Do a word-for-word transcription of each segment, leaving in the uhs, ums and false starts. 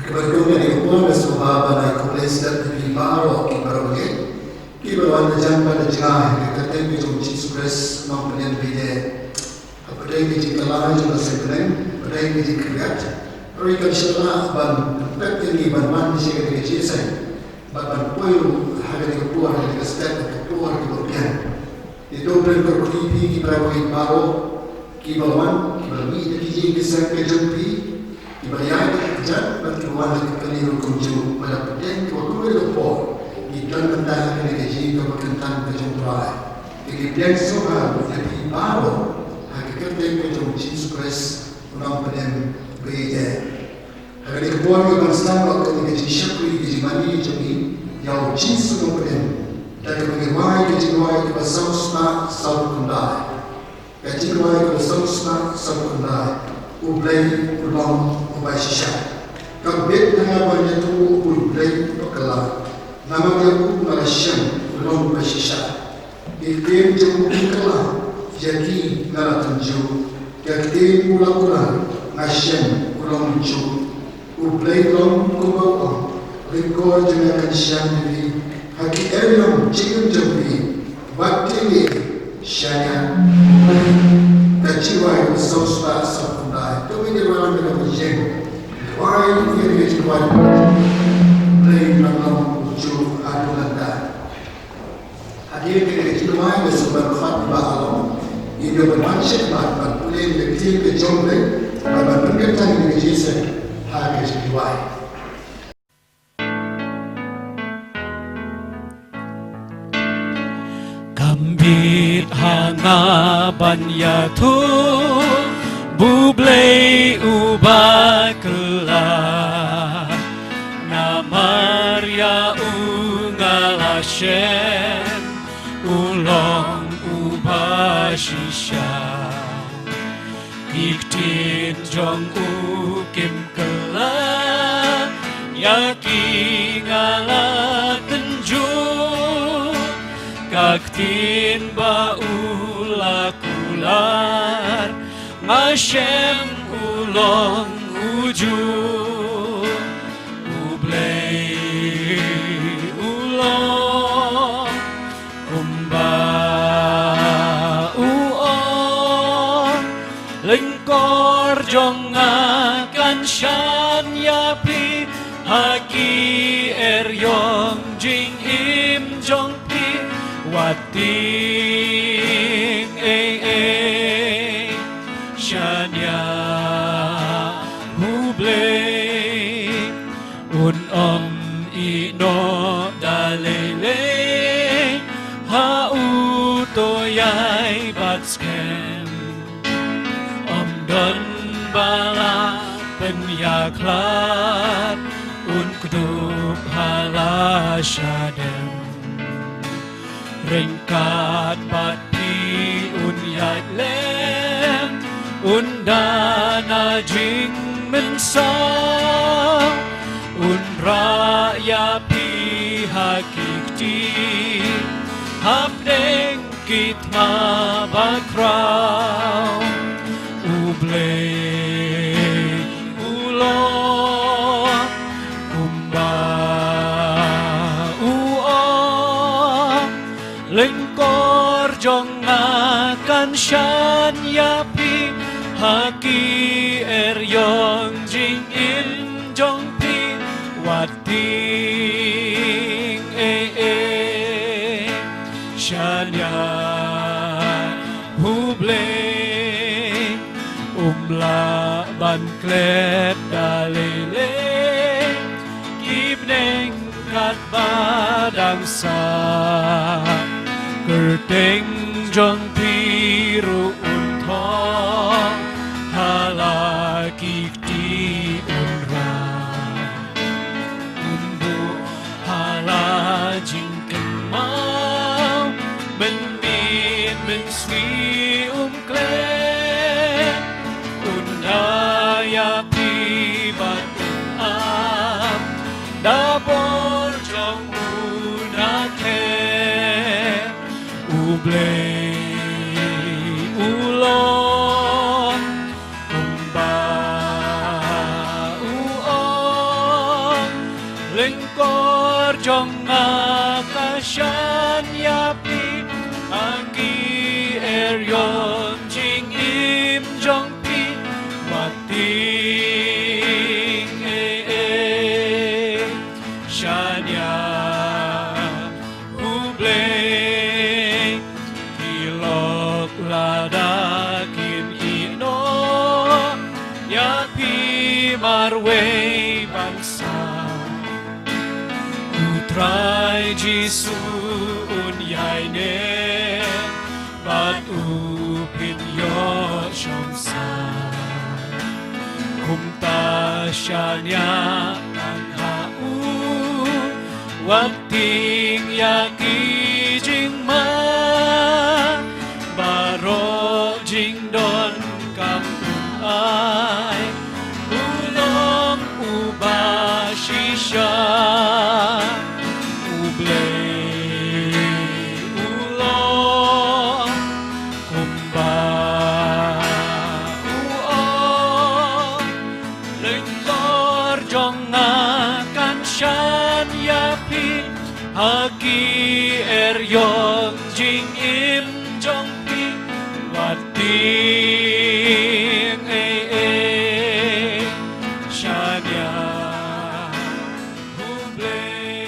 Kaba nyngkong, nga dei ka por nga sngewbha ban ai khublei stet ïa phi baroh ki para bangeit kiba la wan da jan bad da jngai ha ka kyrteng ka jong u Jisu Khrist u nongpynim ba ïeit. Hapdeng ka jingkylla jong ka seng bneng, hapdeng ka jingkyrkieh, hynrei kam shym la ban pynpep ïa ngi ban wan sha kane ka jingïaseng bad ban poi ruh ha kane ka por, ha kane ka step, ha ka por kaba biang. Te to Blei, nga kyrkhu ïa phi ki para bangeit baroh kiba la wan, kiba la mih na ki ïing ki sem ka jong phi, kiba la ïaid da ka kjat bad kiba wan da ka kali ruh kumjuh, bad hapdeng kaba kut ka por ngi don mynta ha kane ka jingkyrkhu kyntang ka jong U Trai. Te ngi pdiang sngewbha ïa phi baroh ha ka kyrteng ka jong u Jisu Khrist u nongpynim ba ïeit. Ha kane ka por ngi ban sdang noh kane ka jingshakri, ka jingmane jong ngi ïa u Jisu u nongpynim, da kaba ngi rwai ka jingrwai kaba sawspah sawphew khyndai. Ka jingrwai kaba sawspah sawphew khyndai: U Blei u long uba shisha. Kam bit na nga ban ïathuh u Blei uba kylla, namar ïa u nga la shem u long uba shisha. Ki ktien jong u ki kylla, ïa ki nga la tynjuh. Ki ktien u la kular, nga shem u long mynjuh. U Blei u long kumba u ong: Lyngkor jong nga kan shaniah ïa phi, ha ki eriong jingim jong phi, wat khih leh shaniah. Ka jingrwai kaba sawspah sawphew khyndai. To ngin ïa rwai na ka bynta jong ngi. Rwai ïa kane ka jingrwai. Blei u long ujuh haduh lynter. Hadien kane ka jingrwai, nga sngewbha ban khot ïa i Bah Along, i dei ban wan sha khmat ban pule ïa ka ktien ka jong U Blei, bad ban pynkyntang ïa ka jingïaseng ha ka jingrwai. Kam bit ha nga ban ïathuh ba U Blei uba kylla, namar ïa u nga la shem u long uba shisha. Ki ktien jong u kim kylla, ïa ki nga la tynjuh. Ka ktien ba u la kular, nga shem u long ujuh. U Blei u long kumba u ong: Lyngkor jong nga kan shaniah ïa phi, ha ki eriong jingim jong phi wat tieng ei ei. Shaniah U Blei, un ym ïehnoh da lei lei ha uto u ïaid bad skhem. Ym don ba la pynïakhlad, un kdup ha la shadem. Ryngkat bad phi un ïaid lem, un da na jingmynsaw, un rah ïa phi ha ki kti, hapdeng ki thma bakhraw. U Blei u long kumba u ong: Lyngkor jong nga kan shaniah ïa phi, ha ki eriong jingim jong phi wat tieng ei ei. Shaniah U Blei, um lah ban klet da lei lei. Ki bneng katba dang sah, kyrteng jong phi ruh un thoh ha la ki kti, un rah, un buh ha la jingkynmaw, mynmiet mynsngi um klet, un da ïa phi bad un ap da bor jong u na khlem. U Blei u long kumba Lyngkor jong nga ka shan ïa phi, ha ki eriong jingim jong phi, wat tieng ei ei. Shan ïa U Blei, ki lok lada kin ïehnoh ïa phi marwei ban sah, U Trai Jisu un ïaineh bad u pynïoh shong sah. Kumta shan ïa ngan ha u, wat tieng ïa ki jingma baroh, jingdonkam un ai, u long uba shisha. U Blei u long kumba u ong. Lyngkor jong nga kan shan ïa phi, ha ki eriong jingim jong phi, wat tieng ei ei. Shan ïa U Blei.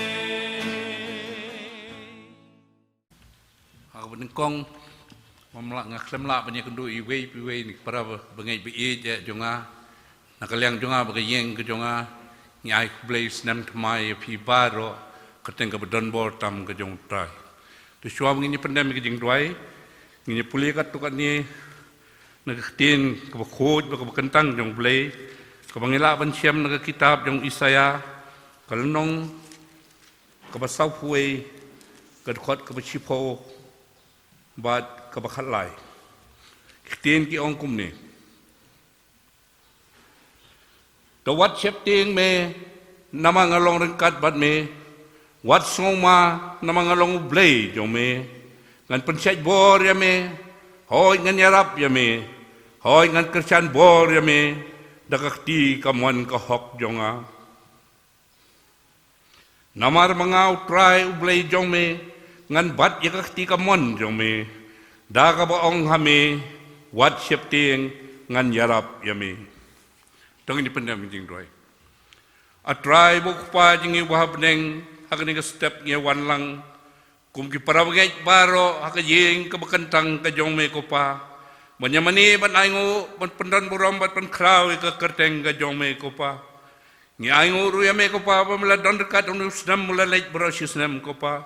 Ha kaba nyngkong, ngam lah, nga khlem lah ban ïakynduh iwei pa iwei na ki para bangeit ba ïeit jong nga. Na ka liang jong nga bad ka ïing ka jong nga, ngi ai khublei snem thymmai ïa phi baroh, kyrteng kaba donbor tam ka jong U Trai. Te shuwa ba ngin ïa pyndem ïa ka jingduwai, ngin ïa pule katto katne na ka ktien kaba khuid bad kaba kyntang jong U Blei, kaba ngi lah ban shem na ka kitab jong u Isaïah, ka lynnong kaba sawphew wei, ka dkhot kaba shiphew bad kaba khatlai. Ki ktien ki ong kumne: To wat sheptieng me, namar nga long ryngkat bad me. Wat sngewma, namar nga long U Blei jong me. Ngan pynshait bor ïa me, hooid ngan ïarap ïa me. Hooid ngan kyrshan bor ïa me da ka kti kamon ka hok jong nga. Namar ba nga U Trai U Blei jong me, ngan bat ïa ka kti kamon jong me, da kaba ong ha me, wat sheptieng, ngan ïarap ïa me. To ngin ïa pyndem jingduwai. A Trai bad U Kpa jong ngi uba ha bneng, ha kane ka step ngi wan lang kum ki para bangeit baroh ha ka ïing kaba kyntang ka jong me ko Pa, ban ïa mane ban ainguh, ban pyndon burom bad pynkhraw ïa ka kyrteng ka jong me ko Pa. Ngi ainguh ruh ïa me ko Pa ba me la don ryngkat ha une u snem, me la leit baroh shi snem ko Pa.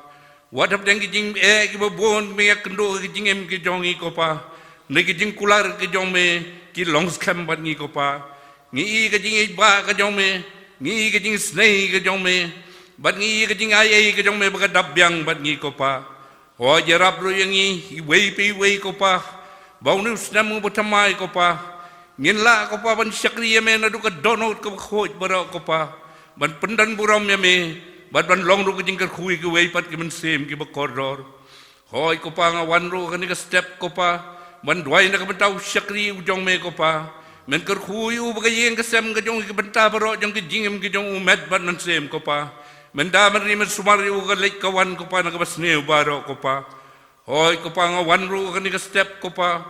Wat hapdeng ki jingeh kiba bun, me ïakynduh ïa ki jingim ki jong ngi ko Pa. Ne ki jingkular ki jong me ki long skhem bad ngi ko Pa. Ngi i ka jingïeit ba ka jong me, ngi i ka jingisnei ka jong me, bad ngi i ka jingai ei ka jong me ba ka dap biang bad ngi ko Pa. Hooid ïarap ruh ïa ngi iwei pa iwei ko Pa, ba une u snem uba thymmai ko Pa, ngin lah ko Pa ban shakri ïa me naduh ka dohnud kaba khuid baroh ko Pa, ban pyndon burom ïa me, bad ban long ruh ka jingkyrkhu ïa kiwei pat ki mynsiem kiba kordor. Hooid ko Pa, nga wan ruh ha kane ka step ko Pa, ban duwai na ka bynta u shakri u jong me ko Pa. Men kyrkhu ïa u bad ka ïing ka sem ka jong u, ki bynta baroh jong ki jingim ki jong u met bad mynsiem ko Pa. Men da, men ri, men sumar ïa u ha ka leit ka wan ko Pa, na kaba sniew baroh ko Pa. Hooid ko Pa, nga wan ruh ha kane ka step ko Pa,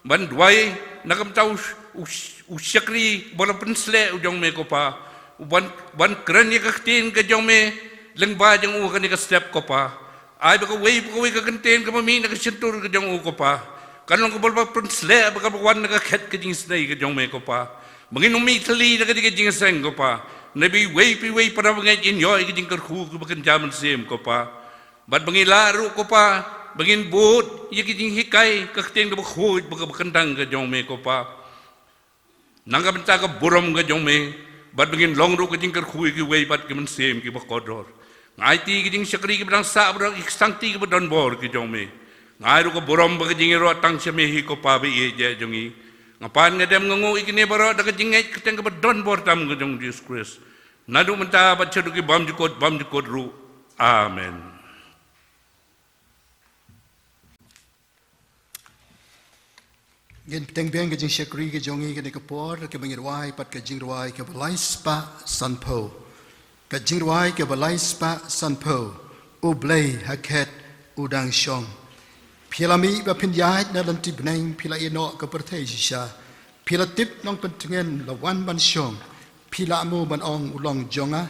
ban duwai na ka bynta u, u, u shakri uba la pynsleh u jong me ko Pa, u ban, ban kren ïa ka ktien ka jong me lyngba jong u ha kane ka step ko Pa. Ai ba kawei pa kawei ka kyntien kaba mih na ka shyntur ka jong u ko Pa, kan long kaba la pynsleh bad kaba wan na ka khet ka jingisnei ka jong me ko Pa, ba ngin ym mih thylli na kane ka jingïaseng ko Pa, naba iwei pa iwei para bangeit in ïoh ïa ka jingkyrkhu kaba kynja mynsiem ko Pa. Bad ba ngi lah ruh ko Pa, ba ngin bud ïa ki jinghikai ka ktien kaba khuid bad kaba kyntang ka jong me ko Pa, na ka bynta ka burom ka jong me, bad ba ngin long ruh ka jingkyrkhu ïa kiwei pat ki mynsiem kiba kordor. Nga aiti ki jingshakri kiba dang sah baroh ha ki ksangti kiba donbor ki jong me. Nga ai ruh ka burom bad ka jingïaroh tang sha me hi ko Pa ba ïeit jong ngi. Nga pan, nga dem, nga nguh ïa kine baroh da ka jingngeit kyrteng kaba donbor tam ka jong U Jisu Khrist, naduh mynta bad shaduh ki bymjukut bymjukut ruh. Amen. Ngin bteng biang ka jingshakri ka jong ngi kane ka por, kaba ngin rwai pat ka jingrwai kaba lai spah sanphew. Ka jingrwai kaba lai spah sanphew. U Blei ha khet u dang shong. Phi la mih ba phin ïaid na lynti bneng, phi la ïeh noh ka pyrthei shisha. Phi la tip Nongpyntngen la wan ban shong. Phi la mo ban ong u long jong nga.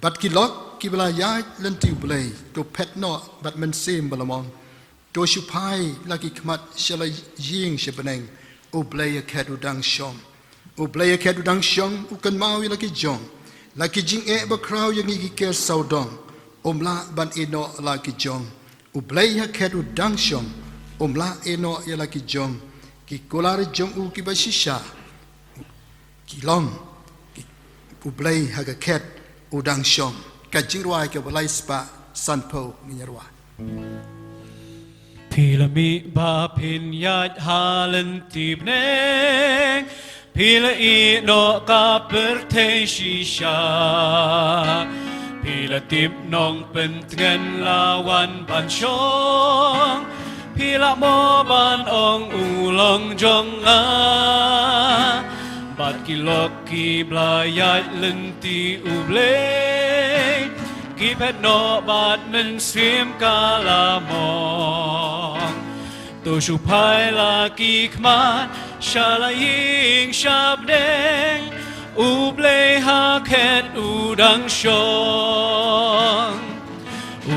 Bad ki lok kiba la ïaid lynti U Blei, to phet noh bad mynsiem ba la mong. To shu phai la ki khmat sha la ïing sha bneng. U Blei ha khet u dang shong. U Blei ha khet u dang shong, u kynmaw ïa la ki jong. La ki jingeh bakhraw ïa ngi ki ker sawdong. Um lah ban ïeh noh la ki jong. U Blei ha khet u dang shong. Um lah ïeh noh ïa la ki jong. Ki kular jong u kiba shisha. Ki long, ki, U Blei ha ka khet u dang shong. Ka jingrwai kaba lai spah sanphew, ngin ïa rwai. Phi la mih ba phin ïaid ha lynti bneng, phi la ïeh noh ka pyrthei shisha. Phi la tip Nongpyntngen la wan ban shong. Phi la mo ban ong u long jong nga. Bad ki lok kiba la ïaid lynti U Blei, ki phet noh bad mynsiem ka la mong. To shu phai la ki khmat sha la ïing sha bneng. U Blei ha khet u dang shong.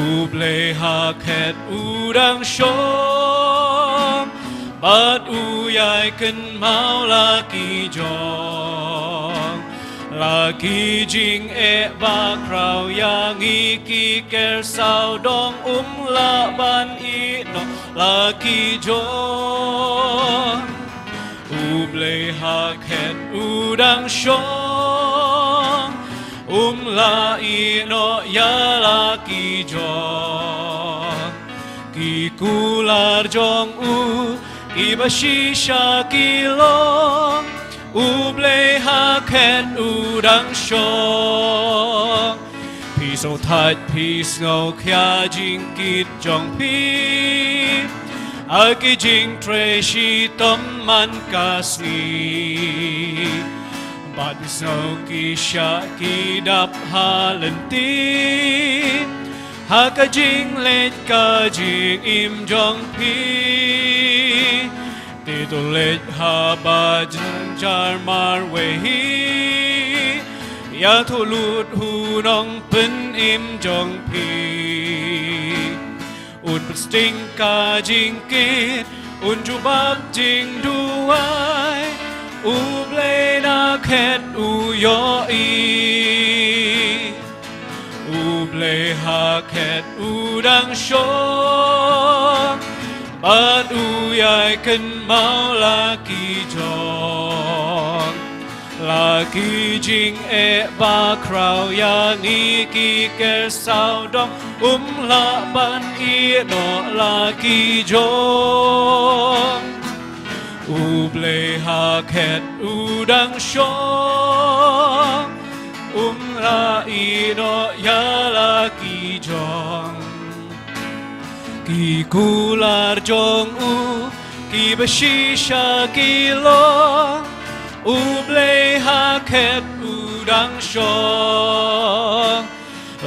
U Blei ha khet u dang shong. Bad u ïai kynmaw la ki jong. La ki jingeh bakhraw ïa ngi ki ker sawdong, um lah ban ïeh noh la ki jong. U Blei ha khet u dang shong. Um lah ïeh noh ïa la ki jong. Ki kular jong u kiba shisha ki long. U Blei ha khet u dang shong. Phi sngewthait, phi sngew khia jingkit jong phi. Ha ki jingtrei shitom man ka sngi. Bad phi sngew ki shah ki dap ha lynti. Ha ka jingleit ka jingim jong phi. Te to leit haba jynjar marwei hi. Ïathuh lut u Nongpynim jong phi. Un pynsting ka jingkit, un jubab jingduwai, U Blei na khet u ïohi. U Blei ha khet u dang shong, bad u ïai kynmaw la ki jong. La ki jingeh bakhraw ïa ngi ki ker sawdong, um lah ban ïeh noh la ki jong. U Blei ha khet u dang shong, um lah ïeh noh ïa la ki jong. Ki kular jong u kiba shisha ki long, U Blei ha khet u dang shong.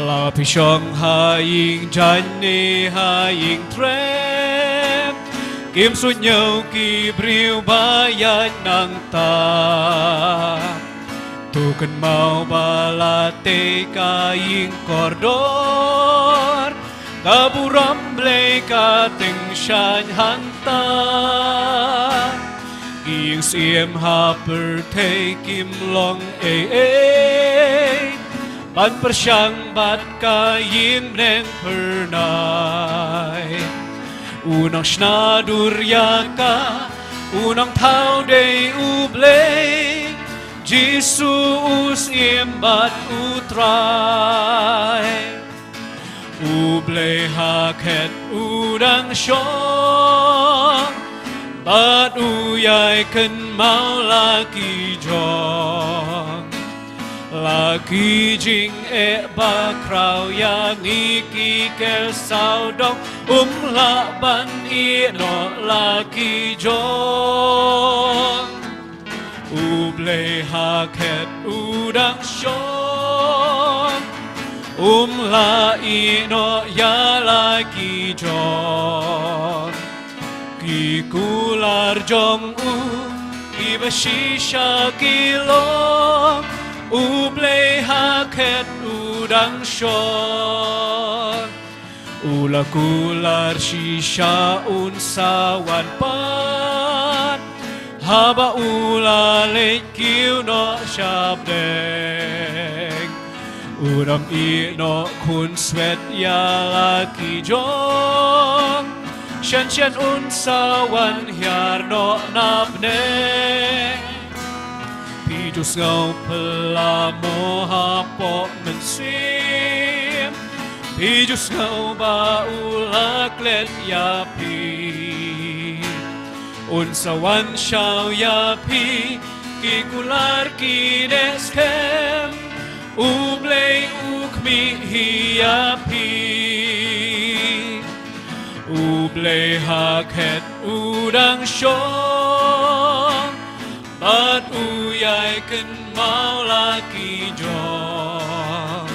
La phi shong ha ïing jaiñ ne ha ïing trep, kim suidñiew ki briew ba ïaid nangta. To kynmaw ba la tei ka ïing kordor, ka burom Blei ka tyngshaiñ hangta. Ki ïing syiem ha pyrthei kim long ei ei ban pyrshang bad ka ïing bneng phyrnai. U nongshna dur ïa ka, u nongthaw dei U Blei, Jisu u Syiem bad u Trai. U Blei ha khet u dang shong, bad u ïai kynmaw la ki jong. La ki jingeh bakhraw ïa ngi ki ker sawdong, um lah ban ïeh noh la ki jong. U Blei ha khet u dang shong, Um la ïeh noh ïa la ki jong ki kular jong u, ki ba shisha ki long, U Blei ha khet u dang shong. U la kular shisha un sa wan pat, haba u la leit kiew noh shapdeng. U dang ïeh noh khunswet ïa la ki jong, shen shen un sa wan hiar noh na bneng. Phi ju sngew phylla mo hapoh mynsiem, phi ju sngew ba u la klet ïa phi. Un sa wan shaw ïa phi, ki kular ki neh skhem, U Blei u khmih hi ïa phi. U Blei ha khet u dang shong, bad u ïai kynmaw la ki jong.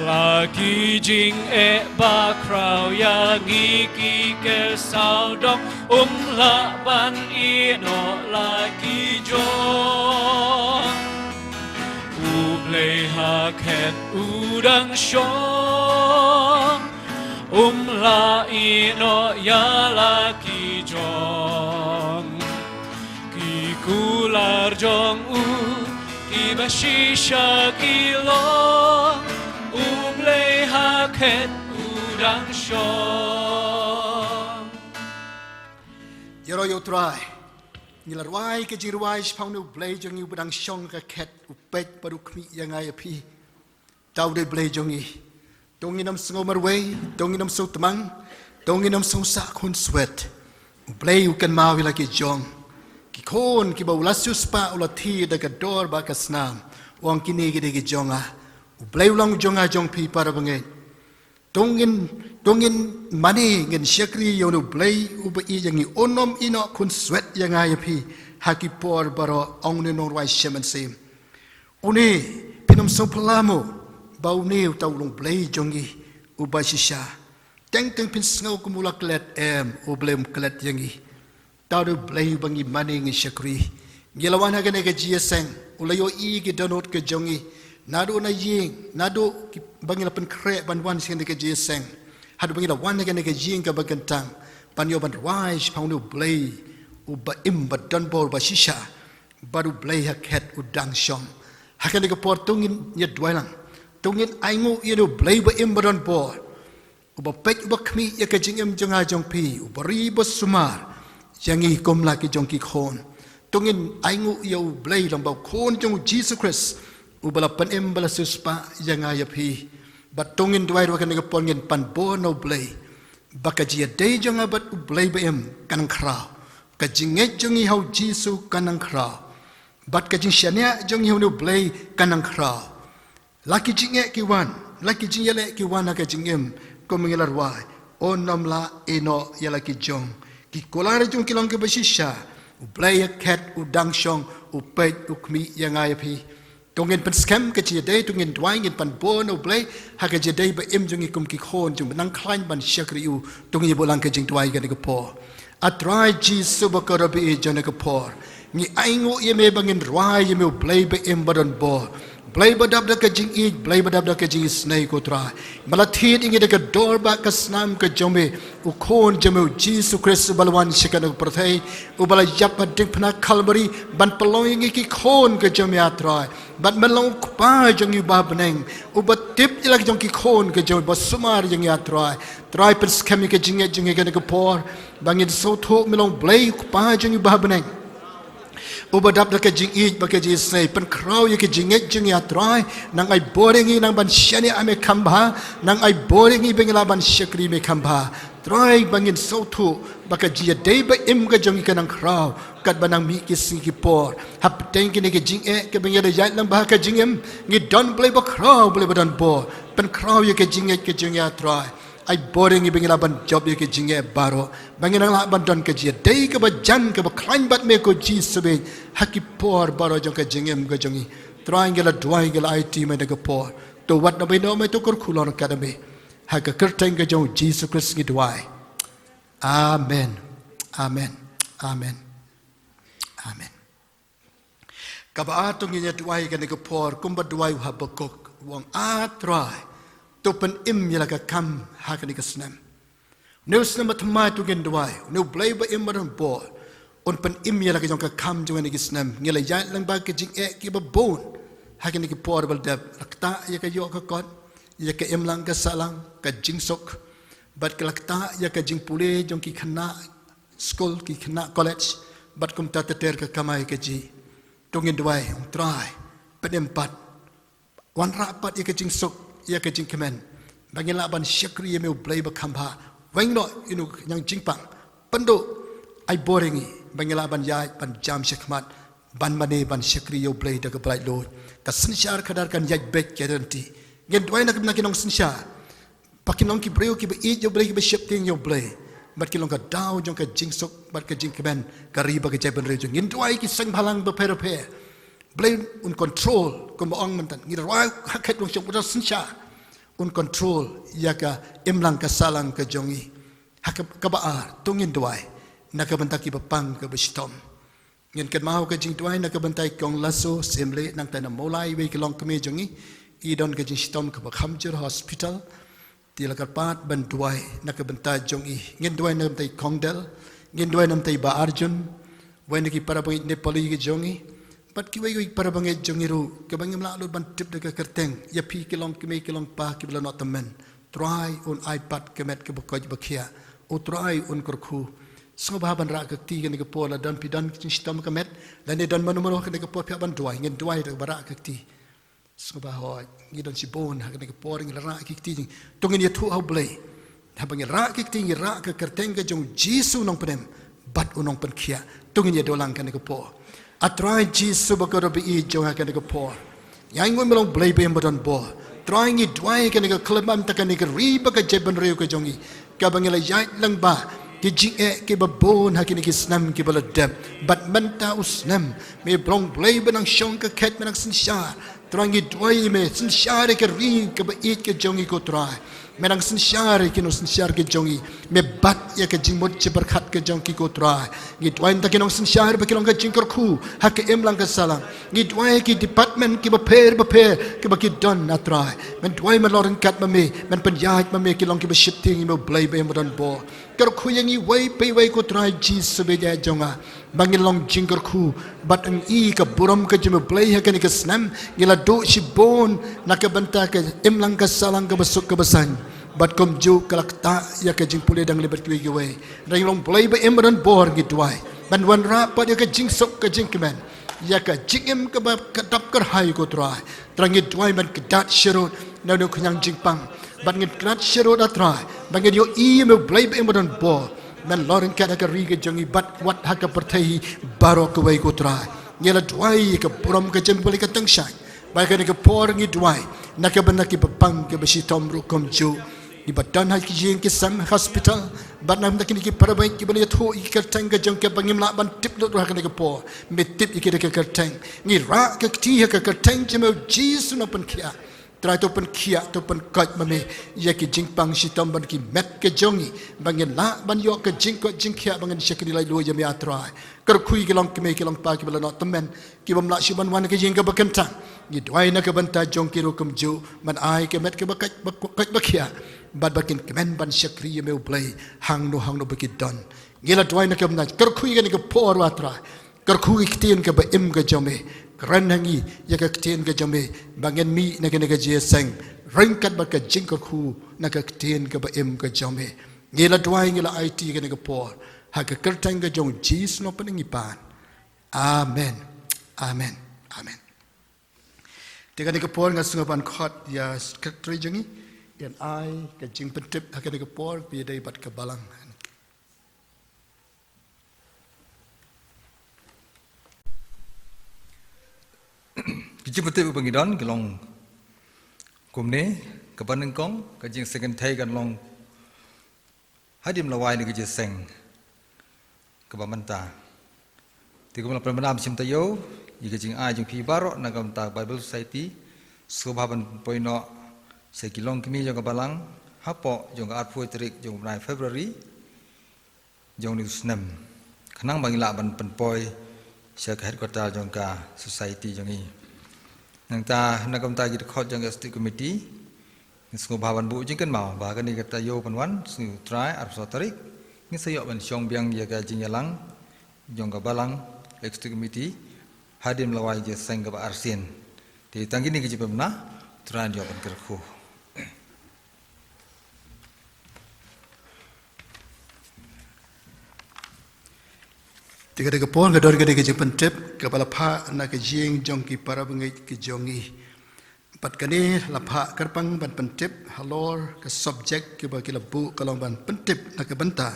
La ki jingeh ba khraw ïa ngi ki ker sawdong, um lah ban ïeh noh la ki jong. U Blei ha khet u dang shong, um lah ïeh noh ïa la ki jong. Ki kular jong u, ki ba shisha ki long, U Blei ha khet u dang shong. Ïaroh ïa U Trai. Ngi la rwai ka jingrwai shaphang une U Blei jong ngi u ba dang shong ha ka khet, u peit bad u khmih ïa nga ïa phi. To U dei U Blei jong ngi. To ngin ym sngew marwei, to ngin ym sngew tmang, to ngin ym sngew sah khunswet. U Blei u kynmaw ïa la ki jong. Ki khun kiba u la siewspah, u la thied da ka dor bad ka snam. U ong, kine ki dei ki jong nga. U Blei u long jong nga jong phi para bangeit. To ngin, to ngin mane, ngin shakri ïa une U Blei uba ïeit ïa ngi, un ym ïeh noh khunswet ïa nga ïa phi ha ki por baroh, ong une u nongrwai shimet mynsiem. Une, phin ym sngew phylla mo ba une uta u long Blei jong ngi uba shisha? Teng teng phin sngew kum u la klet, em, U Blei um klet ïa ngi. To U dei U Blei uba ngi mane, ngi shakri. Ngi la wan ha kane ka jingïaseng, u la ïohi ki dohnud ki jong ngi. Naduh na ïing, naduh ki, ba ngi la pynkhreh ban wan sha kane ka jingïaseng, haduh ba ngi la wan ha kane ka ïing kaba kyntang, ban ïoh ban rwai shaphang une U Blei uba im, ba donbor, ba shisha. Bad U Blei ha khet u dang shong. Ha kane ka por to ngin ïa duwai lang. To ngin ainguh ïa une U Blei uba im, ba donbor, uba peit, uba khmih ïa ka jingim jong nga jong phi, uba ri, uba sumar ïa ngi kum la ki jong ki khun. To ngin ainguh ïa U Blei lyngba u Khun jong U Jisu Khrist, uba la pynim, ba la siewspah ïa nga ïa phi. Bad to ngin duwai ruh ha kane ka por, ngin pan bor na U Blei ba ka jingïadei jong nga bad U Blei ba im kan nang khraw. Ka jingngeit jong ngi ha U Jisu kan nang khraw. Bad ka jingshaniah jong ngi ha une U Blei kan nang khraw. La ki jingeh ki wan, la ki jingïaleh ki wan ha ka jingim, kum ngi la rwai, un ym lah ïeh noh ïa la ki jong. Ki kular jong ngi ki long kiba shisha. U Blei ha khet u dang shong, u peit, u khmih ïa nga ïa phi. To ngin pynskhem ka jingïadei, to ngin duwai, ngin pan bor na U Blei ha ka jingïadei ba im jong ngi kum ki khun jong u ba nang khlaiñ ban shakri ïa u. To ngin ïa buh lang ka jingduwai ha kane ka por. A Trai Jisu bakordor, ha kane ka por ngi ainguh ïa me ba ngin rwai ïa me, U Blei ba im, ba donbor, Blei ba dap da ka jingïeit, Blei ba dap da ka jingisynei, ko Trai. Ba la thied ïa ngi da ka dor bad ka snam ka jong me, u Khun jong me U Jisu Khrist, uba la wan sha kane ka pyrthei, uba la ïap ha diengphna Kalbari ban pynlong ïa ngi ki khun ka jong me, A Trai. Bad me long U Kpa jong ngi uba ha bneng, uba tip ïa la ki jong ki khun ka jong me, ba sumar ïa ngi, A Trai. Trai, pynskhem ïa ka jingngeit jong ngi ha kane ka por ba ngin sngewthuh me long Blei U Kpa jong ngi uba ha bneng, uba dap da ka jingïeit bad ka jingisynei. Pynkhraw ïa ka jingngeit jong ngi, A Trai. Nang ai bor ïa ngi, nang ban shaniah ha me kham bha. Nang ai bor ïa ngi ba ngin lah ban shakri me kham bha, Trai, ba ngin sngewthuh ba ka jingïadei ba im ka jong ngi kan nang khraw katba nang mih ki sngi ki por. Hapdeng kine ki jingeh kiba ngi la ïaid lang bha ha ka jingim, ngi don Blei ba khraw, Blei ba donbor. Pynkhraw ïa ka jingngeit ka jong ngi, A Trai. Ai bor ïa ngi ba ngin lah ban jop ïa ka jingeh baroh, ba ngin nang lah ban don ka jingïadei kaba jan, kaba khlaiñ bad me, ko Jisu, ha ki por baroh jong ka jingim ka jong ngi. Trai, ngi la duwai, ngi la aiti ha me ha kane ka por. To wat na bynta me, to kyrkhu long ryngkat me. Ha ka kyrteng ka jong Jisu Khrist ngi duwai. Amen. Amen. Amen. Amen. Kaba ar, to ngin ïa duwai kane ka por kumba duwai u Habakuk, u ong, A Trai, to pynim ïa la ka kam ha kane ka snem. Une u snem ba thymmai, to ngin duwai une u Blei ba im ba donbor un pynim ïa la ka jong ka kam jong kane ka snem. Ngi la ïaid lyngba ki jingeh kiba bun ha kane ka por ba la dep. La ktah ïa ka ïoh ka kot, ïa ka imlang ka sahlang, ka jingsuk, bad ka la ktah ïa ka jingpule jong ki khynnah skul, ki khynnah college, bad kumta ter ter ka kamai kajih. To ngin duwai, A Trai, pynim pat, wanrah pat ïa ka jingsuk, ïa ka jingkmen, ba ngin lah ban shakri ïa me u Blei ba kham bha. Weng noh ïa une u khñiang jingpang, pynduh, ai bor ïa ngi ba ngin lah ban ïaid ban jam shakhmat, ban mane ban shakri ïa u Blei da kaba laitluid. Ka synshar khadar kan ïaid beit ka lynti. Ngin duwai na ka bynta ki nongsynshar, ba kin long ki briew kiba ïeit ïa u Blei, kiba sheptieng ïa u Blei, bad kin long ka daw jong ka jingsuk bad ka jingkmen, ka ri bad ka jaitbynriew jong ngi. Ngin duwai ki seng bhalang bapher bapher, Blei un control, kumba ong mynta, ngi duwai ha ka kyrteng jong u Trai, synshar un control ïa ka imlang ka sahlang ka jong ngi. Ha ka, kaba ar, to ngin duwai na ka bynta kiba pang kaba shitom. Ngin kynmaw ka jingduwai na ka bynta i Kong Laso Syiemlieh, nangta na Mawlai, iwei i longkmie jong ngi, i don ka jingshitom kaba kham jur ha hospital. Te la kyrpad ban duwai na ka bynta jong i. Ngin duwai na ka bynta i Kong Del, ngin duwai na ka bynta i Bah Arjun, wei na ki para bangeit Nepali ki jong ngi, bad kiwei kiwei para bangeit jong ngi ruh, kaba ngim lah lut ban tip da ka kyrteng, ïa phi ki longkmie ki longpa kiba la noh tymmen. Trai un ai pat ka met kaba koit ba khiah. U Trai un kyrkhu. Sngewbha ban rah ka kti kane ka por, la don phi don ka jingshitom ka met, lane don mano mano kane ka por phi hap ban duwai, ngin duwai da kaba rah ka kti. Sngewbha hooid, ngi don shibun ha kane ka por, ngi la rah ki kti jong ngi. To ngin ïathuh ha u Blei. Haba ngi rah ki kti, ngi rah ka kyrteng ka jong u Jisu u nongpynim bad u nongpynkhiah. To ngin ïa duh lang kane ka por. A Trai Jisu ba kordor ba ïeit jong nga, ha kane ka por ngi ainguh ïa me long Blei ba im ba donbor. Trai, ngi duwai kane ka khlem bam, ta kane ka ri bad ka jaitbynriew ka jong ngi, kaba ngi la ïaid lyngba ki jingeh kiba bun ha kine ki snem kiba la dep. Bad mynta u snem, me ba long Blei ba nang shong ka khet, ba nang synshar. Trai, ngi duwai ïa me, synshar ïa ka ri kaba ïeit ka jong ngi ko Trai. Me nang synshar ïa ki nongsynshar ki jong ngi. Me bat ïa ka jingmut jingpyrkhat ka jong ki ko Trai. Ngi duwai na ka bynta ki nongsynshar ba ki long ka jingkyrkhu ha ka imlang ka sahlang. Ngi duwai ïa ki department kiba pher bapher kiba ki don, A Trai. Men duwai, men long ryngkat ma me, men pynïaid ma me, ki long kiba sheptieng ïa me u Blei ba im ba donbor. Kyrkhu ïa ngi iwei pa iwei ko Trai Jisu Baïaid jong nga, ba ngin long jingkyrkhu bad ngi i ka burom ka jong me u Blei ha kane ka snem. Ngi la duh shibun na ka bynta ka imlang ka sahlang, kaba suk kaba saiñ, bad kumjuh ka la ktah ïa ka jingpule dang leh bad kiwei kiwei. Ngi long Blei ba im ba donbor, ngi duwai ban wanrah pat ïa ka jingsuk ka jingkmen, ïa ka jingim kaba ka dap kyrhai ko Trai. Trai, ngi duwai ban kdat sharud na une u khñiang jingpang, bad ngin kdat sharud, A Trai, ba ngin ïohi ïa me u Blei ba im ba donbor, men long ryngkat ha ka ri ka jong ngi bad wat ha ka pyrthei baroh kawei ko Trai. Ngi la duwai ïa ka burom ka jong me u Blei ka tyngshaiñ. Bad ha kane ka por ngi duwai na ka bynta kiba pang kiba shitom ruh kumjuh, kiba don ha ki ïing ki sem, hospital, bad na ka bynta kine ki para bangeit kiba la ïathuh ïa ka kyrteng ka jong ki ba ngim lah ban tip lut ruh ha kane ka por. Me tip ïa ki da ka kyrteng. Ngi rah ka kti ha ka kyrteng jong me u Jisu u nongpynkhiah. Trai, to pynkhiah, to pynkoit ma me ïa ki jingpang shitom bad ki met ka jong ngi, ba ngin lah ban ïoh ka jingkoit jingkhiah, ba ngin shakri laitluid ïa me, A Trai. Kyrkhu ïa ki longkmie ki longpa kiba la noh tymmen, kibym lah shuh ban wan ha ka ïing kaba kyntang. Ngi duwai na ka bynta jong ki ruh kumjuh, men ai ka met kaba koit ba, koit ba khiah, bad ba kin kmen ban shakri ïa me u Blei hangno hangno ba ki don. Ngi la duwai na ka bynta, kyrkhu ïa kane ka por, A Trai. Kyrkhu ïa ka ktien kaba im ka jong me. Kren ha ngi ïa ka ktien ka jong me, ba ngin mih na kane ka jingïaseng ryngkat bad ka jingkyrkhu na ka ktien kaba im ka jong me. Ngi la duwai, ngi la aiti ïa kane ka por ha ka kyrteng ka jong u Jisu u nongpynim ngi pan. Amen. Amen. Amen. Te kane ka por nga sngewbha ban khot ïa secretary jong ngi, ïa ai ka jingpyntip ha kane ka por, ba ïadei bad ka balang. Ki jingpyntip ba ngi don ki long kumne: kaba nyngkong, ka jingseng kynthei kan long hadien ba la wai na ka jingïaseng kaba mynta. Te kumba la pynbna shim taïew ïa ka jingai jong phi baroh na ka bynta Bible Society, Sngewbha ban poi noh sha ki longkmie jong ka balang hapoh jong ka arphew tarik jong u bnai February jong une u snem, khnang ba ngin lah ban pynpoi sha ka headquarter jong ka society jong ngi. Nangta na ka bynta ki dkhot jong ka executive committee, ngin sngewbha ban buh jingkynmaw ba kane ka taïew pynwan sngi U Trai arphew saw tarik, ngin sa ïoh ban shong biang ïa ka jingïalang jong ka balang executive committee hadien lawei jong ka seng kaba arsien. Te tang kine ki jingpynbna, U Trai un ïoh ban kyrkhu. Te ka dei ka por, ka don ka dei ka jingpyntip kaba la phah na ka jing jong ki para bangeit ki jong ngi. Bad kane la phah kyrpang ban pyntip halor ka subject kaba ki la buh ka long ban pyntip na ka bynta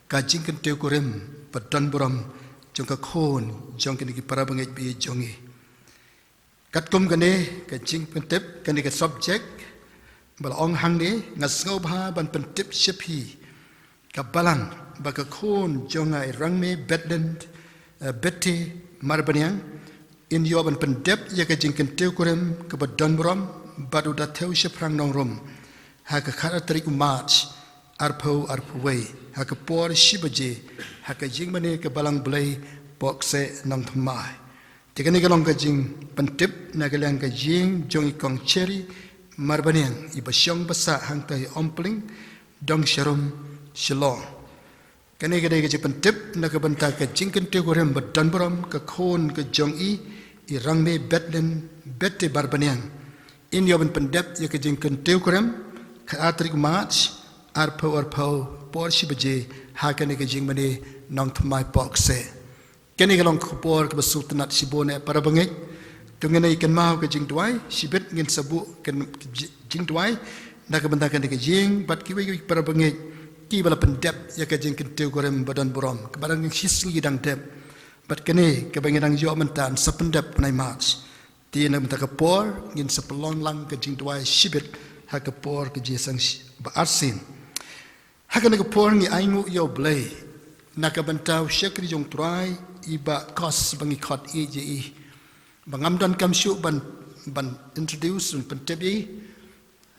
ka jingkyntiew kurim ba don burom jong ka khun jong kine ki para bangeit ba ïeit jong ngi. Katkum kane ka jingpyntip, kane ka subject ba la ong hangne, nga sngewbha ban pyntip sha phi ka balang ba ka khun jong nga i Rangme Betlin, eh, Bette Marbaniang, in ïoh ban pyndep ïa ka jingkyntiew kurim kaba don burom bad u Dathew Shaphrang Nongrum ha ka khatar tarik u March arphew arphew wei ha ka por shi baje ha ka jingmane ka Balang Blei Pohkseh Nongthymmai. Te kane ka long ka jingpyntip na ka liang ka jing jong i Kong Cherry Marbaniang iba shong ba sah hangta ha Umpling, Dongsharum, Shillong. Kane ka dei ka jingpyntip na ka bynta ka jingkyntiew kurim ba don burom ka khun ka jong i, i Rangme Betlin Bette Marbaniang. In ïoh ban pyndep ïa ka jingkyntiew kurim ka khatar tarik March arphew arphew por shi baje ha kane ka jingmane Nongthymmai Pohkseh. Kane ka long ka khubor kaba sngewtynnat shibun eh para bangeit. To ngin ïa kynmaw ka jingduwai shibit, ngin sa buh ka jingduwai na ka bynta kane ka jing bad kiwei kiwei para bangeit kiba la pyndep ïa ka jingkyntiew kurim ba don burom kaba dang shisngi ki dang dep. Bad kane kaba ngi dang ïoh mynta yn sa pyndep bnai March. Te na ka bynta ka por ngin sa pynlong lang ka jingduwai shibit ha ka por ka jingseng ba arsien. Ha kane ka por ngi ainguh ïa U Blei na ka bynta u shakri jong U Trai i Bah Kos ba ngi khot ïeit ïa i, ba ngam donkam shuh ban, ban introduce, ban pyntip ïa i.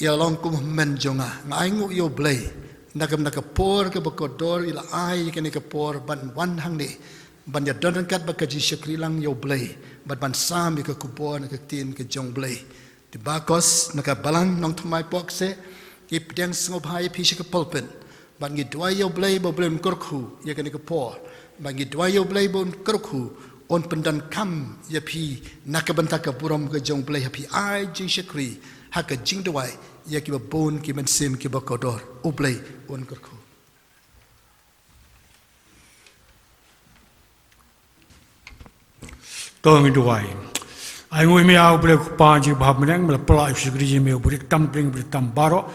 I la long kum u hynmen jong nga. Nga ainguh ïa U Blei na ka bynta ka por kaba kordor i la ai ïa kane ka por ban wan hangne ban ïadon ryngkat bad ka jingshakri lang ïa U Blei bad ban sam ïa ka khubor na ka ktien ka jong U Blei. Te Bah Kos na ka Balang Nongthymmai Pohkseh, ngi pdiang sngewbha ïa phi sha ka pulpit. Bad ngi duwai ïa U Blei ba U Blei un kyrkhu ïa kane ka por. Bad ngi duwai ïa U Blei ba un kyrkhu, un pyndonkam ïa phi na ka bynta ka burom ka jong U Blei ha phi ai jingshakri ha ka jingduwai ïa kiba bun ki mynsiem kiba kordor. U Blei un kyrkhu. To ngin duwai. Ai nguh ïa me ah U Blei Kpa jong ngi ba ha bneng, me la pynlah ïa u shakri jong me uba rit tam pdeng uba rit tam baroh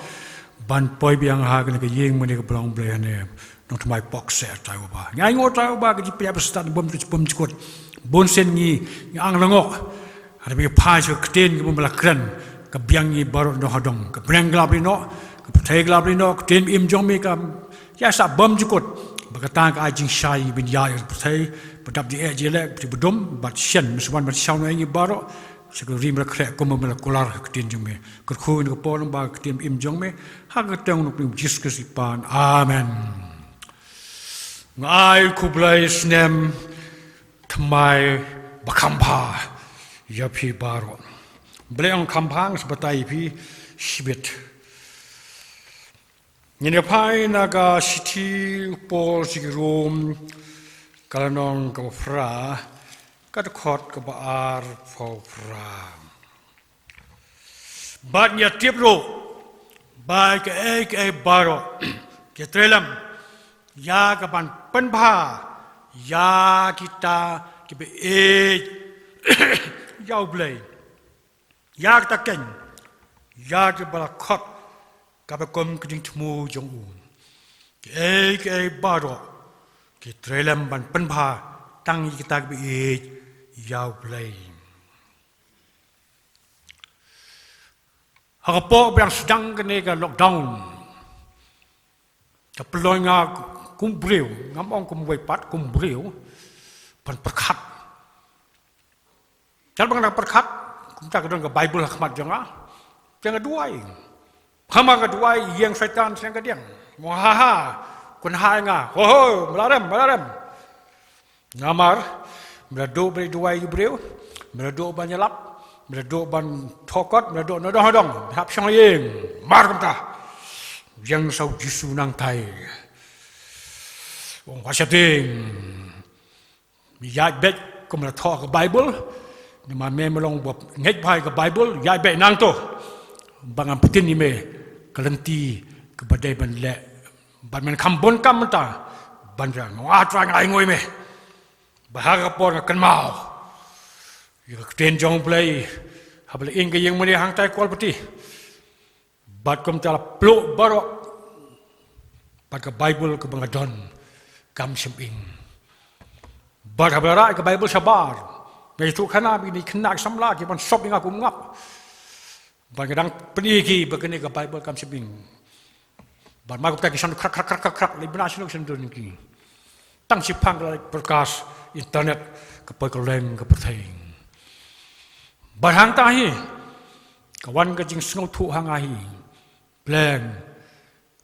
ban poi biang ha kane ka ïing mane ka Balang Blei hane Nongthymmai Pohkseh, Trai Baba. Ngi ai nguh Trai Baba ka jingpynïaid pynstad bym, bymjukut. Bun sien ngi, ngi ang lyngngoh. Hynrei me phai sha ka ktien kaba me la kren, ka biang ngi baroh dong ha dong. Ka bneng ka la bri noh, ka pyrthei ka la bri noh, ka ktien im jong me ka ïa sah bymjukut. Ba kata ka ai jingshai ban ïa ïa ka pyrthei, ba dap jingeh jingïaleh, ba dum, bad shen, me sa wan ban shaw noh ïa ngi baroh. Sha ka ri me la khreh kumba me la kular ha ka ktien jong me. Kyrkhu ïa ka por ba ka ktien im jong me. Ha ka kyrteng u Nongpynim Jisu Khrist i Kpa. Amen. Nga ai khublei snem thymmai ba kham bha ïa phi baroh. Balei nga ong kham bha, nga sa batai ïa phi shibit. Ngin ïa phai na ka shithi u Paul sha ki Rom, ka lynnong kaba phra, ka dkhot kaba arphew phra. Bad ngi ïa tip ruh ba kaei kaei baroh ki trei lem ïa ka ban pynbha ïa kita kiba ïeit ïa U Blei. Ïa kata keiñ, ïa kiba la khot kaba kum ka jingthmu jong u. Kaei kaei baroh ki trei lem ban pynbha tang ïa kita kiba ïeit ïa U Blei. Ha ka por ba dang sdang kane ka lockdown, ka pynlong ïa nga kum briew, ngam ong kum wei pat, kum briew, ban pyrkhat. Te ba nga dang pyrkhat, Kumta ka don ka Bible ha khmat jong nga. Te nga duwai. Haba nga duwai, ïeng Soitan sha ka diang. Mo ha ha. Kynhai nga. Ho ho, mlarem, mlarem. Namar, me la duh ban duwai ïa u briew, me la duh ban ïalap, me la duh ban thoh kot, me la duh nadong nadong, hap shong ïing, mar kumta. Ïeng sa u Jisu nangtai. Ong, wat sheptieng. Ïaid beit kum la thoh ka Bible, namar me me long ba ngeit bha ïa ka Bible, ïaid beit nangto. Ba ngan pynbtin ïa me ka lynti kaba dei ban leh. Ban men kham bun kam mynta. Ban ïa nga, ah, Trai, nga ainguh ïa me. Bad ha ka por nga kynmaw ïa ka ktien jong U Blei haba la ïeng ka ïing mane hangtai Kawalpati. Bad kumta la pluh baroh. Bad ka Bible kaba nga don kam shym ing. Bad haba la rah ïa ka Bible shabar, nga ïathuh khana ba kine ki khynnah ki samla ki ban sop ïa nga kum u ngap. Bad nga dang pyni ïa ki ba kane ka Bible kam shym ing. Bad mar kumta ki shon krak krak krak krak krak, leit bna shano ki shon don ki. Tang shiphang ka light broadcast internet ka poi kylleng ka pyrthei. Bad hangta hi ka wan ka jingsngewthuh ha nga hi. Pleng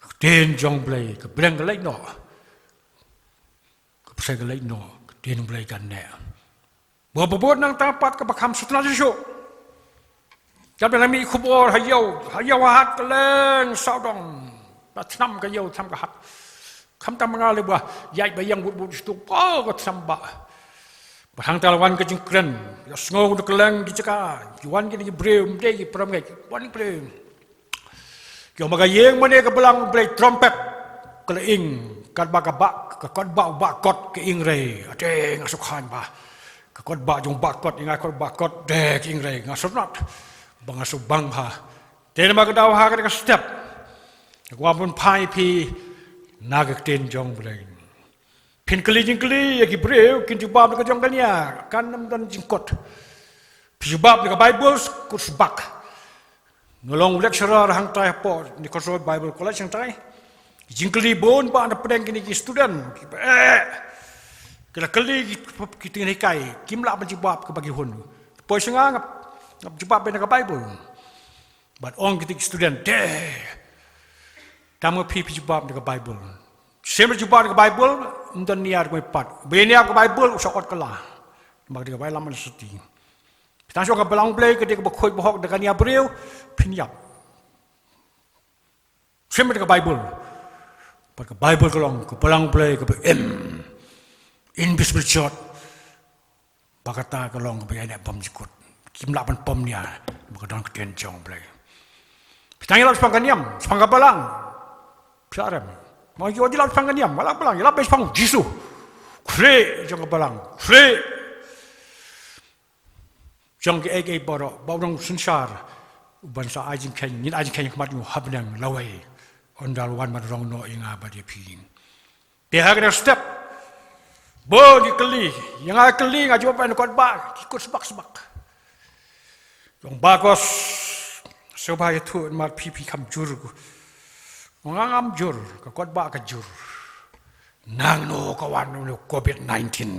ka ktien jong U Blei, ka pleng ka leit noh. Ka pyrthei ka leit noh, ka ktien U Blei kan neh. Ba bud nangta pat kaba kham sngewtynnat shuh shuh. Kat ba la mih khubor ha ïew, ha ïew ha hat kylleng sawdong. La thnam ka ïew thnam ka hat. Khamtam ma nga lei ba ïaid ba ïeng bud bud shuh, ba ka thnam ba. Bad hangta la wan ka jingkren, ïa sngew na kylleng ki jaka, ki wan kine ki briew, ym dei ki para bangeit, wan ki briew. Ki ong ba ka ïing mane ka balang U Blei, trumpet ka la ing, katba ka bah, ka kot bah u bah kot ka ing rei. Ate nga sngewkhan ba ka kot bah jong u bah kot, ïa nga kot bah kot, de ka ing rei, nga sngewtynnat ba nga sngewbang bha. Te namar ka daw ha kane ka step nga kwah ban phai phi na ka ktien jong U Blei. Phin kylli jingkylli ïa ki briew, kin jubab da ka jong ka nia, kan ym don jingkut. Phi jubab da ka Bible, kut sbak. Nga long lecturer hangtai hapoh Nikosoi Bible College hangtai. Jingkylli bun ba na pdeng kine ki student kiba, eh, ki la kylli ki, ki tynghikai, kim lah ban jubab kaba ki hun. Poi sha nga, nga jubab beit na ka Bible. Bad ong kito ki student, te tang ma phi phi jubab na ka Bible. Shem jubab na ka Bible, ym don nia ruh pat. Ba nia ka Bible u sa ot kylla. Namar ka dei ka Bible lam sati. Tang shu ka balang Blei ka dei kaba khuid ba hok da ka nia briew, phin ïap. Shem da ka Bible. Bad ka Bible ka long ka balang Blei kaba im, invisible jot. Ba kata ka long kaba ïaineh bymjukut. Kim lah ban pom nia ba ka don ka ktien jong Blei. Phi tang ïalap shaphang ka niam, shaphang ka balang. Phi la rem. Ma ïoh ïalap shaphang ka niam, balang balang, ïalap beit shaphang Jisu. Khlieh jong ka balang, khlieh jong kiei kiei baroh, ba u nongsynshar uban sa ai jingkheiñ, ngin ai jingkheiñ ha khmat u ha bneng lawei. Ynda u wan ban rong noh ïa nga bad ïa phi. Te ha kane ka step, bun ki kylli, ïa nga kylli, nga jubab na kot bah, ki kut sbak sbak. Ong ba kos, sngewbha ïathuh namar phi phi kham jur. Ong nga ngam jur, ka kot bah ka jur. Nangno ka wan une u covid nineteen?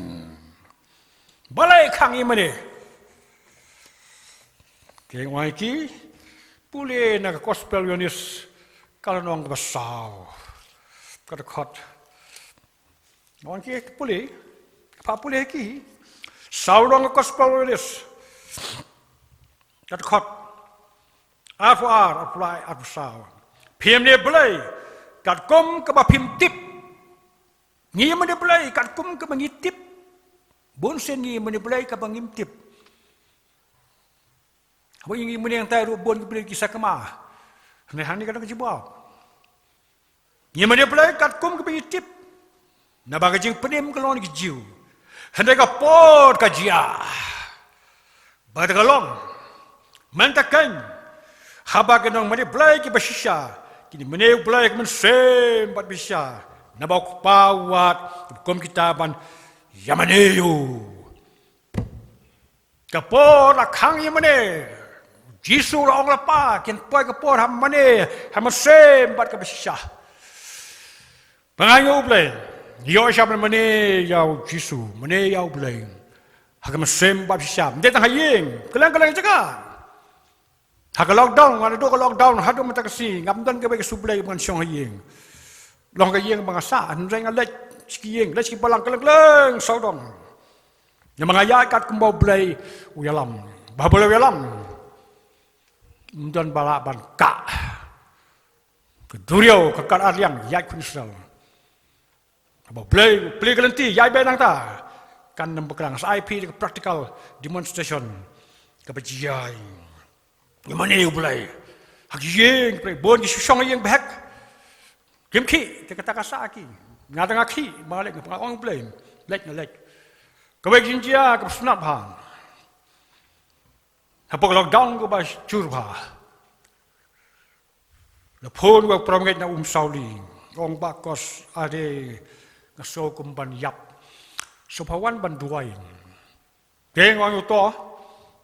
Balei khang ïa mane? Te nga ong ïa ki, pule na ka Gospel Ïoannis, ka lynnong kaba saw, ka dkhot. Nga ong ïa ki, pule, pha pule ïa ki. Saw lynnong ka Gospel Ïoannis, ka dkhot arphew ar, arphew lai, arphew saw. Phim ïamane Blei katkum kaba phim tip. Ngi ïamane Blei katkum kaba ngi tip. Bun sien ngi ïamane Blei kaba ngim tip. Haba ngi ïamane hangtai ruh bun ki briew ki sakma. Hynrei hangne ka dang ka jubab. Ngi ïamane Blei katkum kaba ngi tip. Naba ka jingpynim ka long na ki Jiw. Hynrei ka por ka jia ba kata ka long. Mynta keiñ, haba ki nongmane Blei kiba shisha kin ïamane U Blei ha ka mynsiem bad bashisha, naba U Kpa u wad, kum kita ban ïamane ïa u. Ka por la khang ïamane. Jisu la ong, Kpa, kin poi ka por ha mane, ha mynsiem bad kaba shisha. Ba nga ïa U Blei, ïoh shisha ban mane ïa u Jisu, mane ïa U Blei ha ka mynsiem bad bashisha. Ym dei tang ha ïing, kylleng kylleng jaka. Ha ka lockdown, nga la duh ka lockdown haduh mynta ka sngi, ngam don kawei ka shu Blei ban shong ha ïing. Long ka ïing ba nga sah, hynrei nga leit sha ki ïing, leit sha ki balang kylleng kylleng sawdong. Namar nga ïaid katkum ba U Blei u ïalam. Ba U Blei u ïalam, ym don ba lah ban kah. Ka duriaw ka kar ar liang, ïaid khun Israel. Ba U Blei u plie ka lynti, ïaid beit nangta. Kan ym bakla, nga sa ai phi da ka practical demonstration kaba jia. Ïa mane U Blei. Ha ki ïing, U Blei bun ki shu shong ïing bhek. Kim khih, te kata ka sah ki. Nga da nga khih, ba nga leit, nga ong U Blei. Leit, nga leit. Kawei ka jingjia kaba sngap bha. Hapoh ka lockdown kaba jur bha, la phone u para bangeit na Umsawli. Ong, Bah Kos, ade, nga sngew kum ban ïap. Sngewbha wan ban duwai. Te nga ong ïa uto,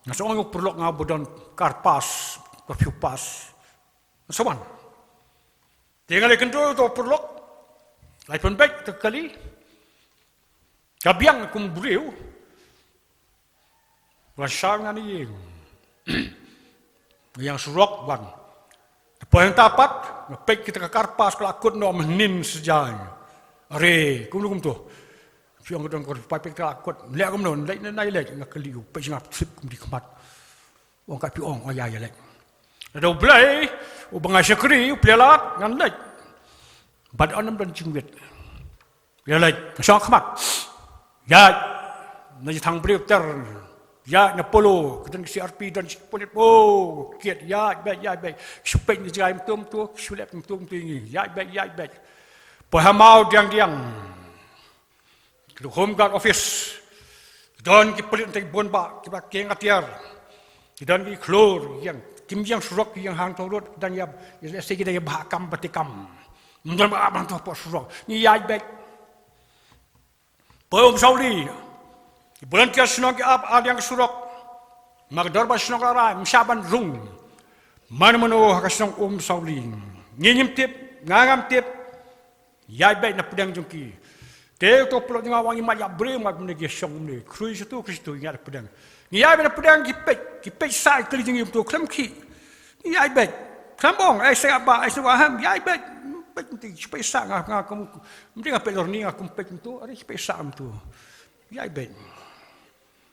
nga sngew ong ïa u paralok nga ba don card pass, curfew pass. Nga sngew wan. Te nga la ïakynduh ïa uto u paralok, la pynbeit ïa ka kali. Ka biang kum u briew. Wan sha nga na ïing. Nga ïeng surok wan. Te poi hangta pat, nga peit kita ka card pass ka la kut noh mynhynnin sha ïing. Are, kumno kumto. Phi ong ka don ka, phi peit ka la kut. Leh kumno, leh na, na leh, nga kylli u, peit nga slip kum dei khmat. Ong ka phi ong, oh ïa, ïa leh. Lada U Blei uba nga shakri u plie lad, ngan leit. Bad ym don jingwit. Ïa leit, nga shong khmat. Ïaid na jingthang briew ter. Ïaid na Polo, ka don ka C R P, don shi pulit, oh, kiet, ïaid beit, ïaid beit. Shu peit na jngai mynta mynta, shu leh mynta mynta ïa ngi. Ïaid beit, ïaid beit. Poi ha Mawdiangdiang. Ka Home Guard Office. Don ki pulit, te ki bun bah, kiba kieng atiar. Ki don ki khlur, ïeng. Kim ïeng surok, ïeng hangto rud, dang ïa, ïa lehse ki dang ïa bha kam bati kam. Ym don ba ap hangto hapoh surok. Ngi ïaid beit. Poi Umsawli. Ki volunteer shnong ki ap ar liang ka surok. Namar ka dorbar shnong ka la rai, ym shah ban rung mano mano ha ka shnong Umsawli. Ngi ngim tip, nga ngam tip. Ïaid beit na pdeng jong ki. Te uto u paralok jong nga u ong, ngi mad ïa briew, mad kumne ki shong kumne. Khrui shatu, khrui shatu, ïaid na pdeng. Ngi ïaid beit na pdeng, ki peit, ki peit sah ïa ka kali jong ngi, uto khlem khih. Ngi ïaid beit. Khlem ong, ai sngewbha, ai sngewbha, hem, ïaid beit. Peit kumto, ki peit sah nga, nga kum, ym dei nga peit lorni, nga kum peit kumto, are ki peit sah kumto. Ïaid beit.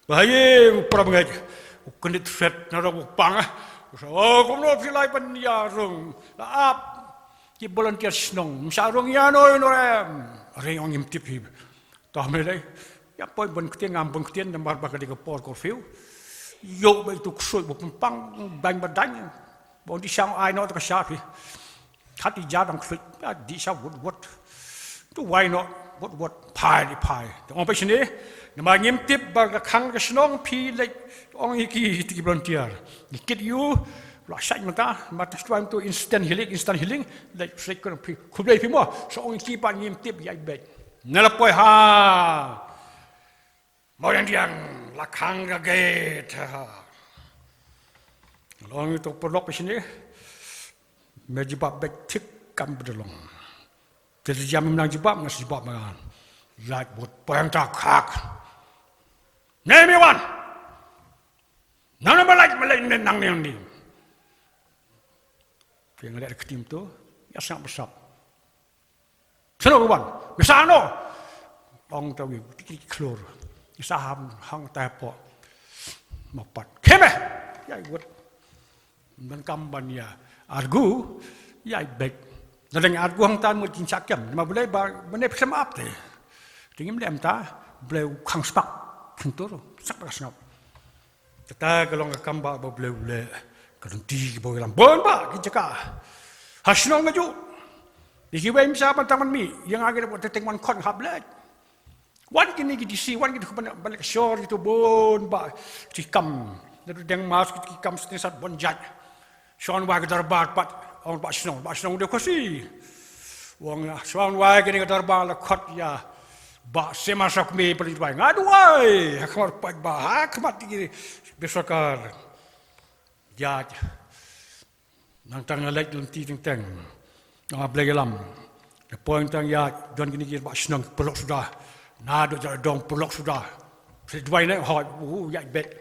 Ba ha ïing u para bangeit u kyndit thret na rong u pang, ah. U sa, oh, kumno phi lah ban ïa rung. La ap ki volunteer shnong. Ym shah rung ïano ïano ruh. Are ong ngim tip hi. Tang me lei. Ïa poi ban ktien ngam ban ktien namar ba ka dei ka por curfew. Ïoh ba itu ksuid ba pynpang dang ba dang. Ba ong dih sha ai noh te ka sha phi. Kat ïa ja dang ksuid, ïa dih sha wut wut. Tu wai noh, wut wut, phai dih phai. Te ong peit shane, namar ngim tip ba la khang ka shnong phi leit ong ïa ki, ïa ki volunteer. Ngi kit ïa u, la shait mynta, mynta shuwa mynta instant healing, instant healing, leit sait ko phi, khublei phi mo, sa ong ïa ki ba ngim tip ïaid beit. Nga la poi ha Mawdiangdiang, la khang ka gate ha. La ong ïa uto u paralok shane, me jubab beit thik kam ba da long. Te lada jam me nang jubab, nga sa jubab ma nga. Lait bud poi hangta khak. Ne me wan. Nang ne ma lait, ma lait ne nang ne nang ne. Te nga leh da ka kti kumto, ïa sngap ba sap. Sngewbha wan. Me sah no. Ong ta wi, ti ki khlur. Me sah ham, hangta hapoh. Ma pat. Khie me. Ïaid wut. Ym donkam ban ïa argue. Ïaid beit. Lada ngi argue hangta mut jingshah kem. Namar balei ba, mane phi shem ap te. Te ngim leh kumta, Blei u khang spak. Khyntur, sngap ka sngap. Kata ka long ka kam ba, ba U Blei u leh, ka lynti kiba u ïalam. Bun bah ki jaka. Ha shnong nga ju. Ïa kiwei ym shah ban tang ban mih. Ïa nga ki da buh teng teng wan khot hap leit. Wan kine ki D C, wan kine ki ban, ban leit shor kito bun bah ki kam. Naduh deng mas ki kam shisien sat bun jait. Shon wai ka dorbar pat, ong bah shnong, bah shnong u dei Khasi. Ong shon wai kane ka dorbar la khot ïa Bah Sema Sakmi, pynduwai. Nga duwai ha khmat paidbah, ha khmat ki bynriew sorkar. Ïaid. Nangta nga leit lynti teng teng. Nga Blei ïalam. Nga poi teng ïaid, don kine ki bah shnong paralok suda. Naduh Jaiñtia dong paralok suda. Sa duwai ne hoi, u ïaid beit.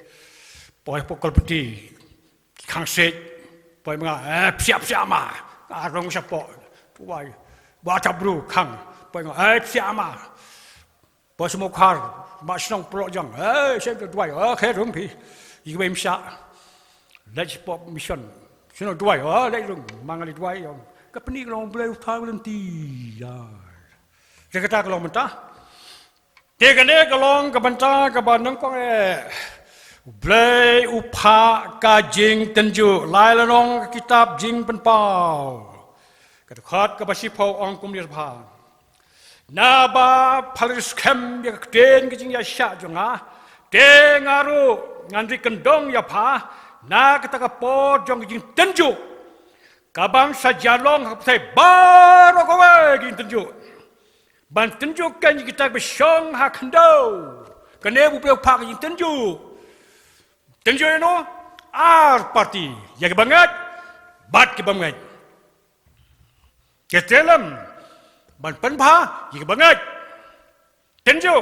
Poi hapoh Kolpiti. Ki khang siej, Poi ma nga, eh, psiah psiah ma. Ka rong shapoh. Tuwai. Ba ta bru khang. Poi ma nga, eh, psiah ma. Poi smokhar. Ma shnong plo jang. Eh, shem duwai. Oh, khe rung phi. Ïa ki bai msha. Leit shapoh mission. Shnong duwai. Oh, leit rung. Ma nga leit duwai. Ka pyni ka long Blei u thaw lynti. Ya. Te kata ka long mynta. Te kane ka long ka bynta kaba nyngkong eh. U Blei u phah ka jingtynjuh. Lai lynnong ka kitab Jingpynpaw. Ka dkhot kaba shiphew ong kumne ba. Naba pha la skhem ïa ka ktien ka jingïaishah jong nga. Te nga ruh ngan ri kyndong ïa pha. Na kata ka por jong ka jingtynjuh. Ka ban sa ïalong ha ka pyrthei baroh kawei ka jingtynjuh. Ban tynjuh kein ïa kita kiba shong ha khyndew. Kane U Blei u phah ka jingtynjuh. Tynjuh ïa no? Ar parti. Ïa kiba ngeit bad kiba ym ngeit. Ka tei lem ban pynbha ïa kiba ngeit. Tynjuh.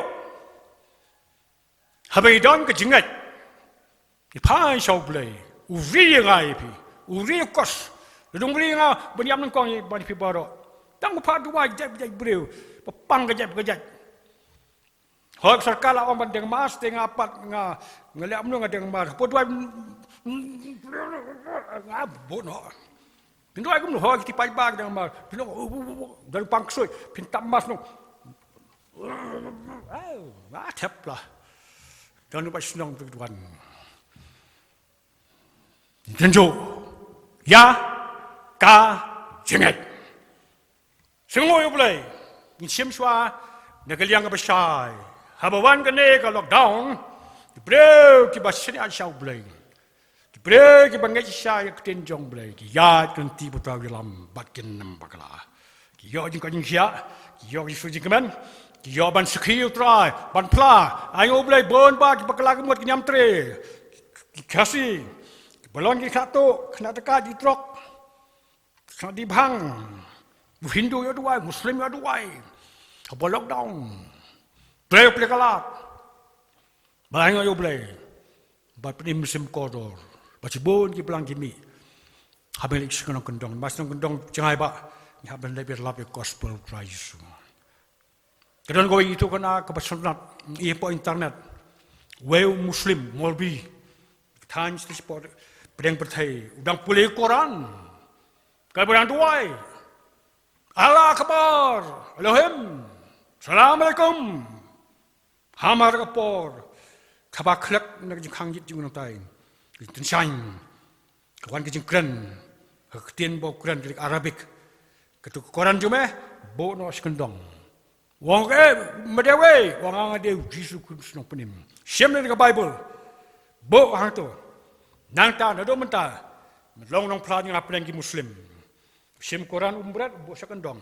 Haba ngi don ka jingngeit, ngi phai sha U Blei, u ri ïa nga ïa phi, u ri ïa u kos. Lada u ri ïa nga ban ïap nyngkong ïa phi baroh. Tang ba phah duwai jaid jaid briew, ba pang ka jaid ka jaid. Hooid, sorkar la ong ban deng mask, te nga pat nga, nga leh kumno nga deng mask. Hapoh duwai nga buh noh. Phin duwai kumno, hooid, ki paidbah ki deng mask. Phin ong, don pang ksuid, phin tap mask noh. Aw, nga thep lah. Don u paid shnong tu tuan. Tynjuh ïa ka jingngeit. Sngewnguh ïa U Blei. Ngin shim shuwa na ka liang kaba shai. Haba wan kane ka lockdown, ki briew kiba shaniah sha U Blei, ki briew kiba ngeit shisha ïa ka ktien jong U Blei, ki ïaid ka lynti ba u Trai u ïalam bad kin ym bakla. Ki ïoh jingkoit jingkhiah, ki ïoh Jisu jingkmen, ki ïoh ban sakhi ïa u Trai, ban phla. Ai nguh U Blei, bun ba ki bakla ka mut ki niam trei, ki Khasi, ki ba long ki khynnah tuh, khynnah daka, ki drok, khynnah dih bhang. U Hindu ïoh duwai, Muslim ïoh duwai. Haba lockdown, U Blei u plie ka lad. Ba ai nguh ïa U Blei. Bad pynim mynsiem kordor. Bad shibun ki balang ki mih. Haba ngi leit sha ka nongkyndong, ma sha nongkyndong jngai ba ngi hap ban leit ban lap ïa ka gospel u Trai Jisu. Ka don kawei ka ïathuhkhana kaba sngewtynnat, ïa hapoh internet. Uwei u Muslim Maulvi, thaiñ sha pdeng pyrthei, u dang pule Koran. Ka ba dang duwai, Allah Akbar, Elohim, Salam Alaikum. Hamar ka por, kaba khlek na ka jingkhang ïit jong u nongtai, ka jingtynshaiñ, ka wan ka jingkren, ka ktien ba u kren ka Arabic. Katu ka Koran jong me, buh noh sha kyndong. U ong, eh, me dei uei? U ong, nga dei u Jisu Khrist nongpynim. Shim na ka Bible. Buh hangto. Nangta naduh mynta me long nongphla jong nga hapdeng ki Muslim. Shim Koran, um bret, buh sha kyndong.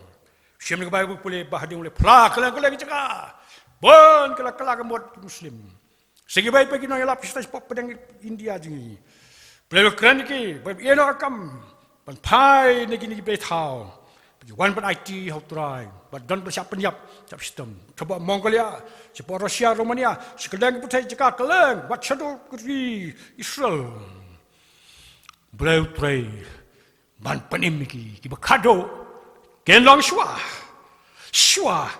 Shim na ka Bible, pule ba hadien u leh phla kylleng kylleng ki jaka. Bun kylleng kylleng ka mut ki Muslim. Sa ki bai pa ki nongïalap ki stai shapoh pdeng India jong ngi. Pule ba kren ki, ba ïeh noh ka kam ban phai na kine ki blei thaw, ba ki wan ban aiti ha u Trai, ba don ba shah pynïap, shah shitom. Shapoh Mongolia, shapoh Russia, Romania, sha kylleng ki pyrthei jaka kylleng, wat shaduh ka ri Israel. Blei u Trai ban pynim ïa ki, kiba khadduh kin long shuwa. Shuwa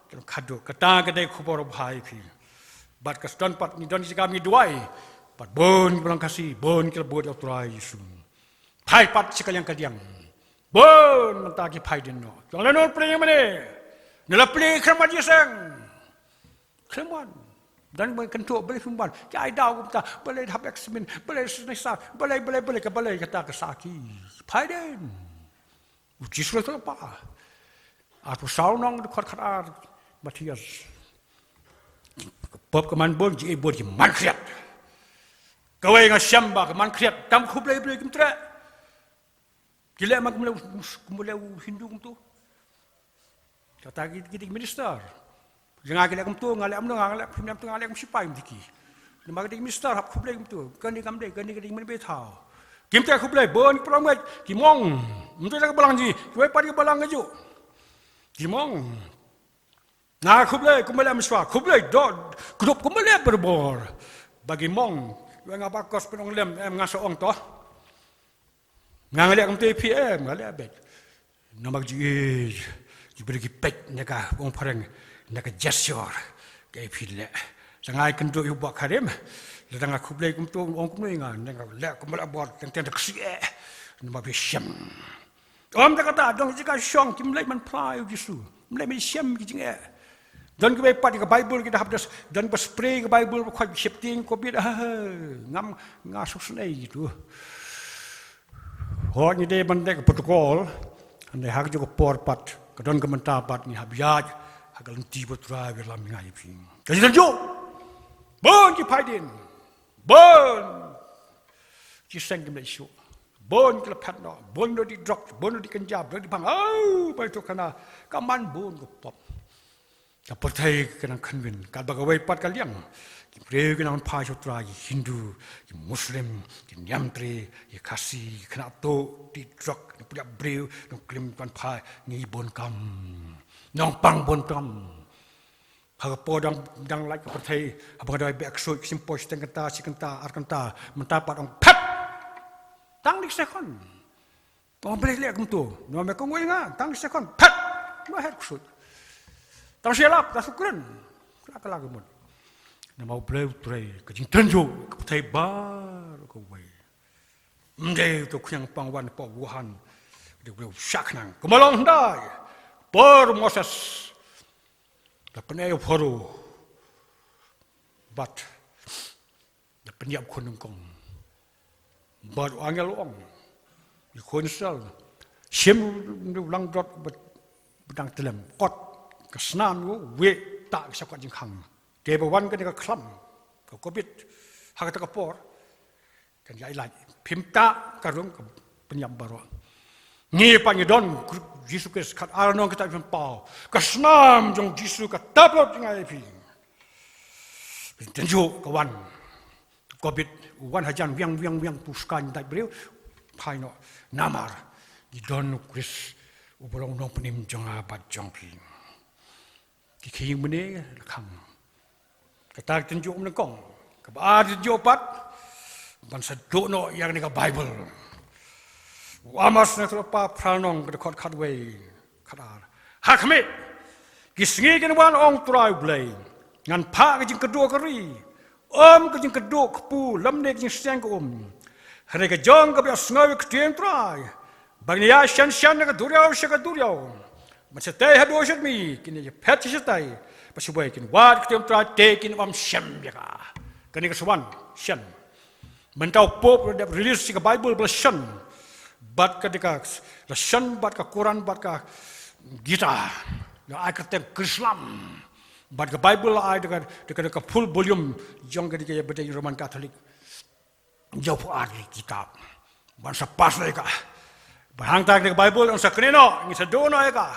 kin long khadduh. Kata ka dei ka khubor babha ïa phi. Bad ka sdang pat, ngi don jingkam, ngi duwai. Bad bun ki balang Khasi, bun ki la bud ïa u Trai Jisu. Phai pat sha ka liang ka diang. Bun mynta ki phai dien noh. Ki ong, lano plie ïa mane? Ngi la plie khlem wan ïaseng. Khlem wan. Don ba kyntu, balei phim wan? Ki ai daw kumta, balei hap examine, balei shisha, balei, balei, balei, ka balei kata ka sah ki. Phai dien. U Jisu u la tip. Arphew saw lynnong, dkhot khatar, Mathaios. Pop ka man bun, jingïeit bun, ki man khriat. Kawei nga shem ba ka man khriat, tang khublei Blei kim treh. Ki leh ma kumlei, kumlei u Hindu kumto. Kata ki, ki dei minister. Nga ki leh kumto, nga leh kumno, nga leh, phim leh kumto, nga leh kum sipai, kum dei ki. Namar ki dei minister, hap khublei kumto. Kane kam dei, kane ka dei mynba thaw. Kim treh khublei, bun ki para bangeit, ki mong. Mynta ka balang jong ngi, kiwei pat ki balang kajuh, ki mong. Nga khublei, kumba leh mynshuwa, khublei, dok, kdup, kumba leh barabor. Ba ki mong, kiwei nga ba kos pynong lem, em nga sa ong to. Nga nga leh kumta ïa phi em, nga leh beit. Namar ki, ki briew ki peit na ka, ong phareng, na ka gesture ka ïa phi leh. Sa nga ïa kynduh ïa u Bah Karim. Lada nga khublei kumto, ong kumno ïa nga, na nga leh kumba lah bor, teng teng da ksih eh. Namar phi shem. Ym da kata, don ki jaka shong kim leit man phla ïa u Jisu. Kim leit man shem ki jingeh. Don kiwei pat ïa ka Baibl ki da hap da s-, don ba spray ka Baibl ba khot sheptieng covid. Ah, ngam, nga suk snei gitu. Hooid ngi dei ban leh ka protocol. Hynrei ha kajuh ka por pat, ka don ka bynta pat ngi hap ïaid ha ka lynti ba U Trai u ïalam ïa nga ïa phi. Ka jingtynjuh. Bun ki phai dien. Bun ki seng kim leit shuh. Bun ki la phet noh, bun ki la dih drok, bun ki la dih kynja, bun ki la dih bhang. Au, bai tu kana, ka man bun ka pop. Ka pyrthei ka nang khynwin, katba kawei pat ka liang. Ki briew ki nang phai sha U Trai, ki Hindu, ki Muslim, ki Niamtre, ki Khasi, ki khynnah tuh, dih drok, ki pynïap briew, nongklim kan phai, ngi bun kam. Nongpang bun kam. Ha ka por dang, dang lait ka pyrthei, haba nga dang beh ksuid, ka shim poi shiteng kynta, shi kynta, ar kynta, mynta pat ong phet! Tang dik sekon. Ong Blei leh kumto, no me kongoi nga, tang dik sekon, phet! Nga het ksuid. Tang shi lap, da sukren. Kla kla ka mut. Namar U Blei U Trai, ka jingtynjuh, ka pyrthei baroh kawei. Ym dei to khñiang pang wan pa Wuhan. Dei U Blei u shah khnang. Kumba long hyndai. Por Moses. Da pynïap ïa u Pharaoh. Bad da pynïap khun nyngkong. Bad u angel u ong. Ïa khun Israel. Shim u langdot bad, bad dang tlem. Kot. Ka snam u, wei, ta, ka shakot jingkhang. Te ba wan kane ka khlam. Ka covid. Ha kata ka por. Kan ïa ilait. Phim ta ka rung ka pynïap baroh. Ngi pat ngi don Jisu Khrist kat ar nong kita pynpaw. Ka snam jong Jisu ka tap lut ngai phi. Phi tynjuh ka wan. Covid wan hajan wiang wiang wiang tu skaiñ dait briew. Phai noh namar. Ngi don u Khrist u ba long nongpynim jong nga bad jong phi. Ki khing mane la khang. Kata ka tynjuh mynnyngkong. Kaba ar tynjuh pat. Ban sa duh noh ïa kane ka Baibl. U Amos na ka lynnong phra, ka dkhot khatwei, khatar. Ha khmih. Ki sngi kin wan ong Trai U Blei. Ngan phah ka jingkyrduh ka ri. Ym ka jingkyrduh kpu lymne ka jingsiang ka um. Hynrei ka jong kaba ïohsngew ïa ka ktien Trai. Ba ngin ïaid shen shen na ka duriaw sha ka duriaw. Ban sa tei haduh shadmih kin ïa phet sha shatai. Ba shawei kin wad ka ktien Trai te kin ym shem ïa ka. Kane ka sa wan shen. Mynta u Pope u dep release ïa ka Baibl ba la shen. Bad ka dei ka la shen bad ka Quran bad ka Gita. La ai kyrteng Krislam. Bad ka Baibl la ai da ka, da ka, da ka full volume jong ka dei ka ïa ba dei Roman Catholic. Jong phu ar ki kitab. Ban sa pass noh ïa ka. Ba hangta ka Baibl ong sa kane noh, ngi sa duh noh ïa ka.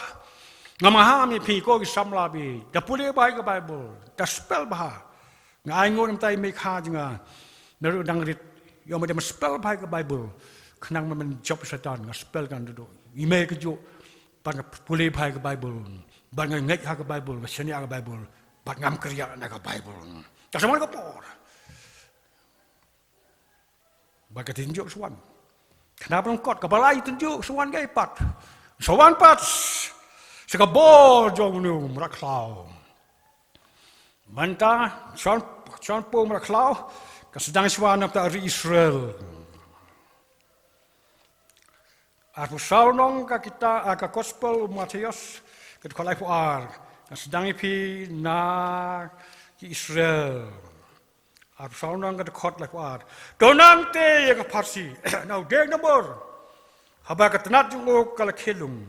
Ngam ham ïa phi ko ki samla phi. Da pule bha ïa ka Baibl. Da spell bha. Nga ai nguh na mynta i mei kha jong nga. Naduh dang rit. Ïoh ma da spell bha ïa ka Baibl. Khnang ban jop Satan nga spell kan duh. I mei ka juh. Ban nga pule bha ïa ka Baibl. Ban nga ngeit ha ka Baibl, nga shaniah ha ka Baibl. Ban ngam kyrïah na ka Baibl. Ka sa man ka por. Bad ka tynjuh sa wan. Khnang ba long kot, kaba lai tynjuh sa wan, ka ïa pat. Sa wan pat. Sa ka bor jong u mrad khlaw. Mynta, sa wan, sa wan po mrad khlaw. Ka sdang shuwa na ka bynta ri Israel. Arphew saw nong ka kita, ah, ka gospel u Mathaios, ka dkhot laiphew ar. Ka sdang ïa phi na ki Israel. Arphew saw nong ka dkhot laiphew ar. To nang te ïa ka pharsi. Na u dieng na bor. Haba ka tnat jong u ka la khie lung.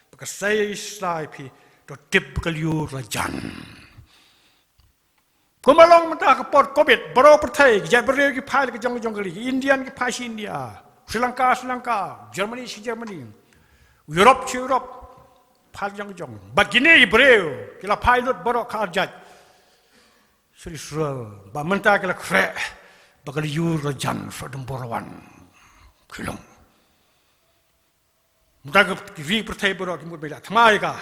Ba ka sei sla ïa phi. To tip ba ka lyiur la jan. Kumba long mynta ka por covid, baroh pyrthei, ki jaitbynriew ki phai la ka jong ka jong ka ri, ki Indian ki phai sha India, Sri Lanka, Sri Lanka, Germany sha Germany, Europe sha Europe, phai la ka jong ka jong. Bad kine ki briew, ki la phai lut baroh ka arjait. Sha Israel, ba mynta ki la khreh, ba ka lyiur la jan, sha dum bor wan. Ki long. Mynta ki ri pyrthei baroh ki mut ba ïa la thma ïa ka.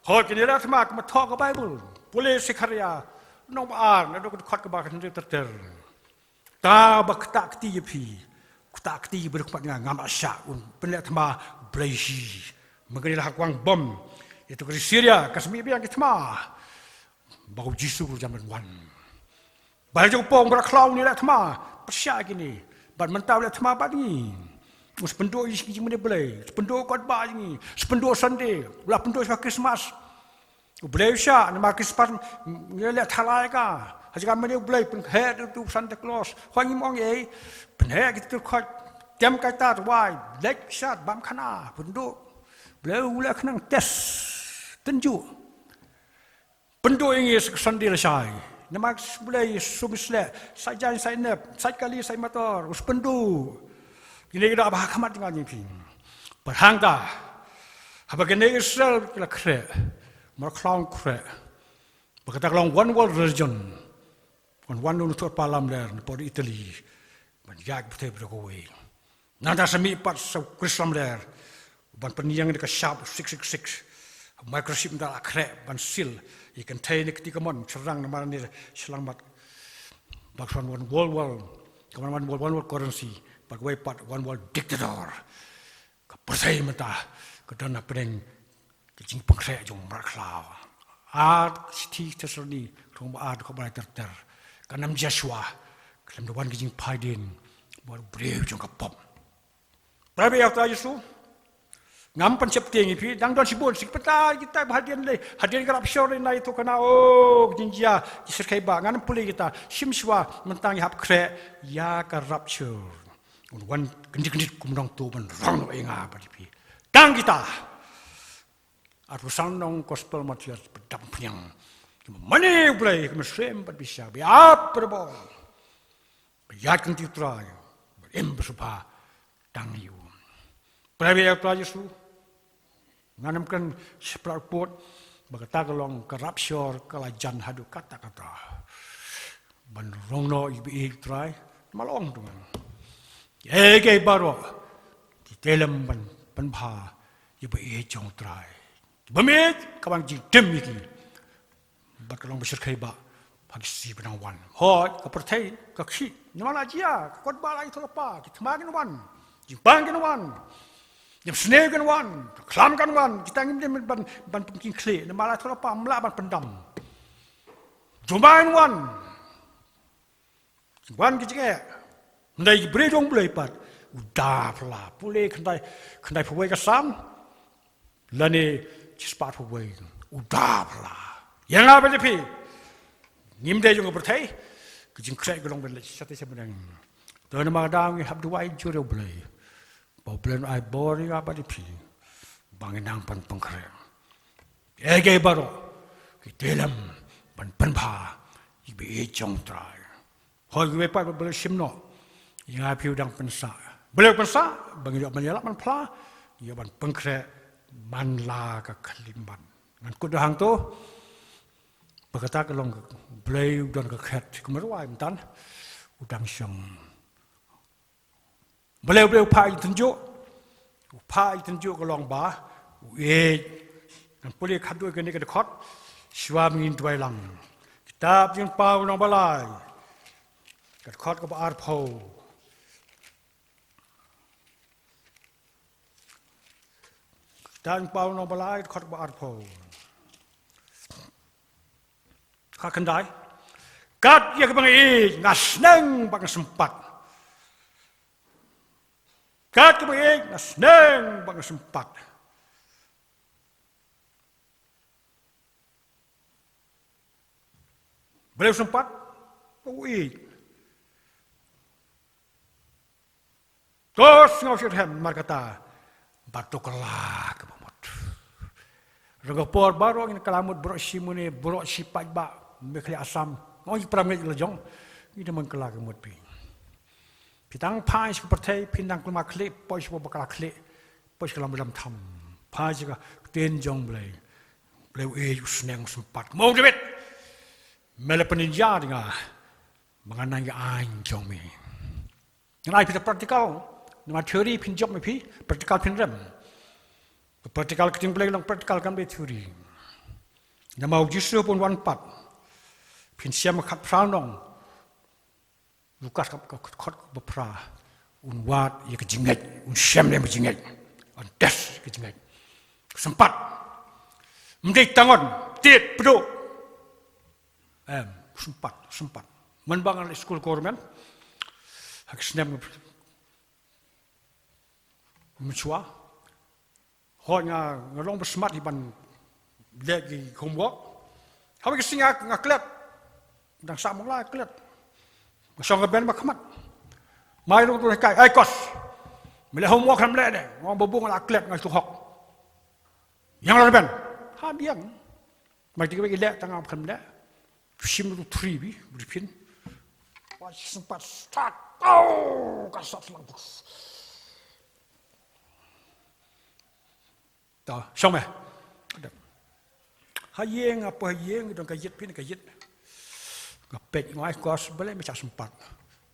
Hooid kin ïa la thma, ki ma thoh ka Baibl. Pule Sekharia. Nong ba ar, naduh ka dkhot kaba khyndai ter ter. Ta ba kata kti ïa phi. Kata kti ba duk pat nga ngam shah un pynleh thma Blei hi. Mynta la ha kwang bom. Ïa tu ka ri Syria ka smiej biang ki thma. Ba u Jisu u jan ban wan. Ba la jong pong ba la khlaw ni leh thma. Pyrshah kine. Bad mynta leh thma bad ngi. Us pynduh ïa ki jingmane Blei. Us pynduh kot ba ngi. Us pynduh Sunday. La pynduh sha Christmas. U Blei u shah, namar ki spar, ngi leh thalai ka. Ha jaka mane u Blei, pynheh tu Santa Claus. Hoi ngi mong ei, pynheh ki tu khot. Tem kai tat wai, lek shat, bam khana, pynduh. Blei u leh khnang test. Tynjuh. Pynduh ïa ngi sa Sunday lashai. Namar u Blei sum sleh, sa jan sa nep, sa kali sa motor, us pynduh. Kine ki da ba ha khmat jong ngi phi. Bad hangta. Haba kine Israel ki la khreh. Mar khlaw khreh. Ba kata ka long one world religion. One one nu thot palam ler na por Italy. Ban ïaid pyrthei baroh kawei. Nangta sa mih pat sa u Khrist lamler. Ban pynïeng da ka shap six six six. Microchip da la khreh ban seal. Ïa kynthei ne kti kamon shynrang namar ne shyllangmat. Bad one world world. Ka one world, one world currency. Bad kawei pat one world dictator. Ka pyrthei mynta ka don hapdeng ka jingpynkhreh jong u mrad khlaw. Ar shithi Thessaloni, khrong ba ar dkhot ba lai ter ter. Ka nam Joshua, khlem da wan ka jingphai dien, bad u briew jong ka pop. Para bangeit ïa u Trai Jisu, ngam pan sheptieng ïa phi, dang don shibun, sik pynta kita ba hadien lei, hadien ka rapture lei nai tu kana, o, ka jingjia, ki syrkhei ba, ngan pule kita, shim shuwa, mynta ngi hap khreh, ïa ka rapture. Un wan kyndit kyndit kum nongtuh ban rong noh ïa nga bad ïa phi. Tang kita. Arphew san nong gospel Mathaios ba dap phniang. Ki mane U Blei ki mynsiem bad bishar ba ïap bad bor. Ba ïaid kynti U Trai. Ba im ba sngewbha tang ïa u. Pynban ïa U Trai Jisu. Ngan ym kren shaphrang report ba kata ka long ka rapture ka la jan haduh katta katta. Ban rong noh ïa ba ïeit U Trai, ma long tu ngan. Kiei kiei baroh ki tei lem ban pynbha ïa ba ïeit jong U Trai. Ki bym ïeit ka ban jingtim ïa ki. Bad ka long ba shyrkhei ba ha ki sngi ba dang wan. Hooid, ka pyrthei ka khih, namar la jia, ka kot ba la ïathuh lypa, ki thma kin wan, jingpang kin wan, jingïasnoh kin wan, ka khlam kan wan, kita ngim dei ban ban pynking khlieh, namar la ïathuh lypa, ym lah ban pyndam. Jumai wan. Wan ki jingeh. Hynrei ki briew jong U Blei pat u da phylla. Pule khyndai, khyndai phew wei ka Salm. Lane shispah phew wei u da phylla. Ïa nga bad ïa phi. Ngim dei jong ka pyrthei. Ka jingkhreh ka long ban leit shatei sha bneng. Te namar ka daw ngi hap duwai jur ïa U Blei. Ba U Blei un ai bor ïa nga bad ïa phi. Ba ngin nang pyn pynkhreh. Kiei kiei baroh ki tei lem ban pynbha ïa ba ïeit jong U Trai. Hooid, kiwei pat ba U Blei u shim noh ïa nga phi u dang pynsah. U Blei u pynsah ba ngin ïoh ban ïalap ban phla, ïoh ban pynkhreh man la ka khyllipmat. Ngan kut da hangto ba kata ka long ka U Blei u don ka khet kumno rwai mynta u dang shong. Balei, balei u phah ïa tynjuh? U phah ïa tynjuh ka long ba u ïeit. Ngan pule khatduh kane ka dkhot. Shuwa ba ngin duwai lang. Kitab Jingpaw Nongbalai. Ka dkhot kaba arphew. Kitab Jingpaw Nongbalai, dkhot kaba arphew. Ka khyndai. Kat ïa kaba nga ïeit nga sneng ba nga sympat. Kat kaba nga ïeit nga sneng ba nga sympat. Balei u sympat? Ba u ïeit. To sngew shitrhem namar kata ba to kylla kaba mut. Ruh ka por baroh ngin kylla mut, baroh shi mane, baroh shi paidbah Meghalaya Assam. Ong ki para ngeit la jong ngi dang kylla kaba mut phi. Phi tang phai sha ka pyrthei, phi nang khlem khlieh, poi sha ba kylla khlieh, poi sha ka lam ba dam tham. Phai sha ka ktien jong Blei. Blei u ïeit, u sneng, u sympat. Mo David. Me la pynïaid ïa nga. Ba ngan nang ïa aiñ jong me. Ngan ai phi da practical. Namar theory phin jop me phi, practical phin rem. Practical ka ktien Blei long practical, kam dei theory. Namar u Jisu bun wan pat. Phin shem khatphra nong. Lukas ka, ka, ka, ka, ba phra. Un wad ïa ka jingngeit, un shem lem ka jingngeit, un test ka jingngeit. Sympat. Ym dei tang un tied pdeng. Em, sympat, sympat. Mynba nga leit skul government, ha ka snem mynshuwa, hooid nga, nga long ba smat hi ban leh ki homework. Haba ki sngi nga klet. Dang sah mong la klet. Nga shong ka bench ba khmat. Mai long tu kai, "Ai kos. Me leh homework khlem leh ne?" Nga ong, "Babu nga la klet, nga shu hok." Ïeng la bench. Ha biang. Mai ti ka wei ki leh tang nga khlem leh. Shim tu tri bi, bri phin. Wah, sympat start. Au, ka sat lang. To, shong me. Ha ïing, apa ha ïing, dang ka ïit phin, ka ïit. Nga peit nga ai kos, balei me shah sympat.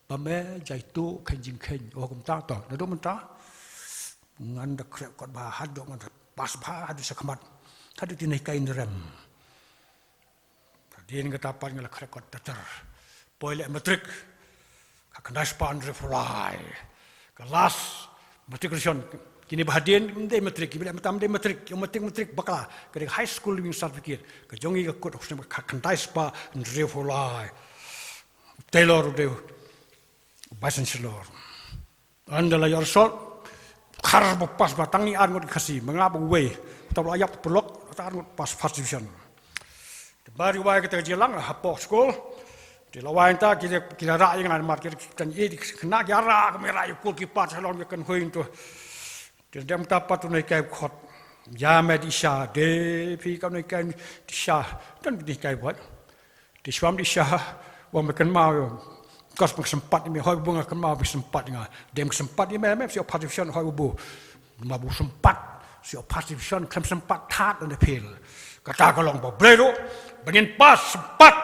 Ba me jai tu khein jingkhein, oh kumta to. Naduh mynta ngan da khreh kot bha haduh, ngan da pass bha haduh shakhmat. Haduh tine kai nrem. Hadien kata pat nga la khreh kot tater. Poi leh matric. Ka khyndai spah hynriewphew lai. Ka last matriculation. Kine ba hadien ym dei matric, ki ba leh mynta ym dei matric, ïa matric, matric bakla. Ka dei high school leaving certificate. Ka jong ngi ka kut ha u snem ka khyndai spah hynriewphew lai. Tailor u dei u vice chancellor. Ynda la ïoh result, khar ba pass ba tang ngi ar ngut ki Khasi, ma nga bad uwei. Uta ba la ïap paralok, uta ar ngut pass first division. Te ba ri wai kata ka jingïalang hapoh skul. Te la wai nta ki, ki la rah ïa nga namar ki, ki tang ïa ki khynnah ki rah, ka me rah ïa u goalkeeper sha long ïa kan hui ntu. Te dem ta pat u nonghikai u khot. Ïa me Disha, de phi ka nonghikai Disha. Don ki nonghikai wat. Te shuwa me Disha, wan me kynmaw ïa. Kos me sympat ïa me, hooid babu nga kynmaw me sympat ïa nga. Dem sympat ïa me, me shu pass division hooid babu. Ma bu sympat, shu pass division, khlem sympat thad lane fail. Kata ka long ba U Blei ruh, ba ngin pass sympat.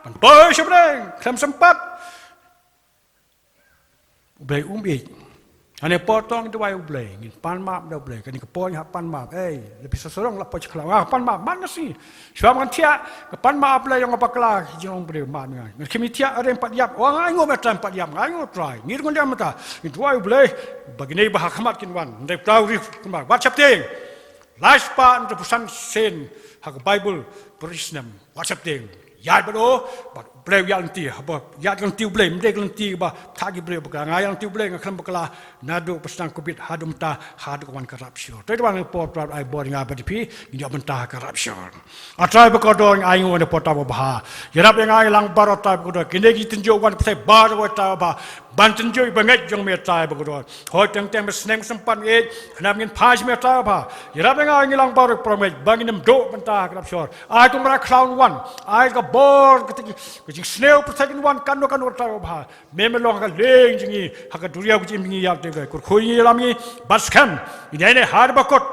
Ban poi sha bneng, khlem sympat. U Blei um ïeit. Hane por to ngin duwai U Blei, ngin pan map da U Blei, kane ka por ngin hap pan map. Ei, lada phi sa sarong la poi sha khlaw, nga pan map, man nga sngi. Shuwa ngan thiah, nga pan map U Blei ïa nga bakla, ki jinglong briew map nga. Ngan khmih thiah, arem pat ïap, wa nga ainguh me Trai pat ïap, nga ainguh Trai. Ngi ruh ngan ïam mynta, ngin duwai U Blei, ba kine ba ha khmat kin wan, hynriew phra ri kumba, wat sheptieng. Lai spah hynriewphew san sien ha ka Baibl, baroh shi snem. Wat sheptieng. Ïaid bad u, bad U Blei u ïaid lynti, haba ïaid lynti U Blei, ym dei lynti ba, thah ki briew bakla, nga ïaid lynti U Blei, nga khlem bakla, naduh ba sdang covid, haduh mynta, haduh ka wan ka rapture. Te wan ka por, por ai bor nga bad phi, ngin ïoh mynta ha ka rapture. A Trai bakordor, nga ainguh ïa kane ka por Trai babha. Ïarap ïa nga ïa lang baroh Trai bakordor, kine ki tynjuh wan pyrthei baroh Trai babha. Ban tynjuh bangeit jong me Trai bakordor. Hooid teng teng me sneng sympat ngeit, khnang ngin phai sha me Trai babha. Ïarap ïa nga ngi lang baroh para bangeit, ba ngin ym duh bynta ha ka rapture. Ai tu mra khlaw wan, ai ka bor ka ti, ka jingsniew pyrthei kin wan kano kano Trai babha. Me me long ha ka lieng jong ngi, ha ka duriaw ka jingim ngi ïa te ka. Kyrkhu ïa ngi ïalam ngi, bad skhem, ngin ïaineh ha ba kut.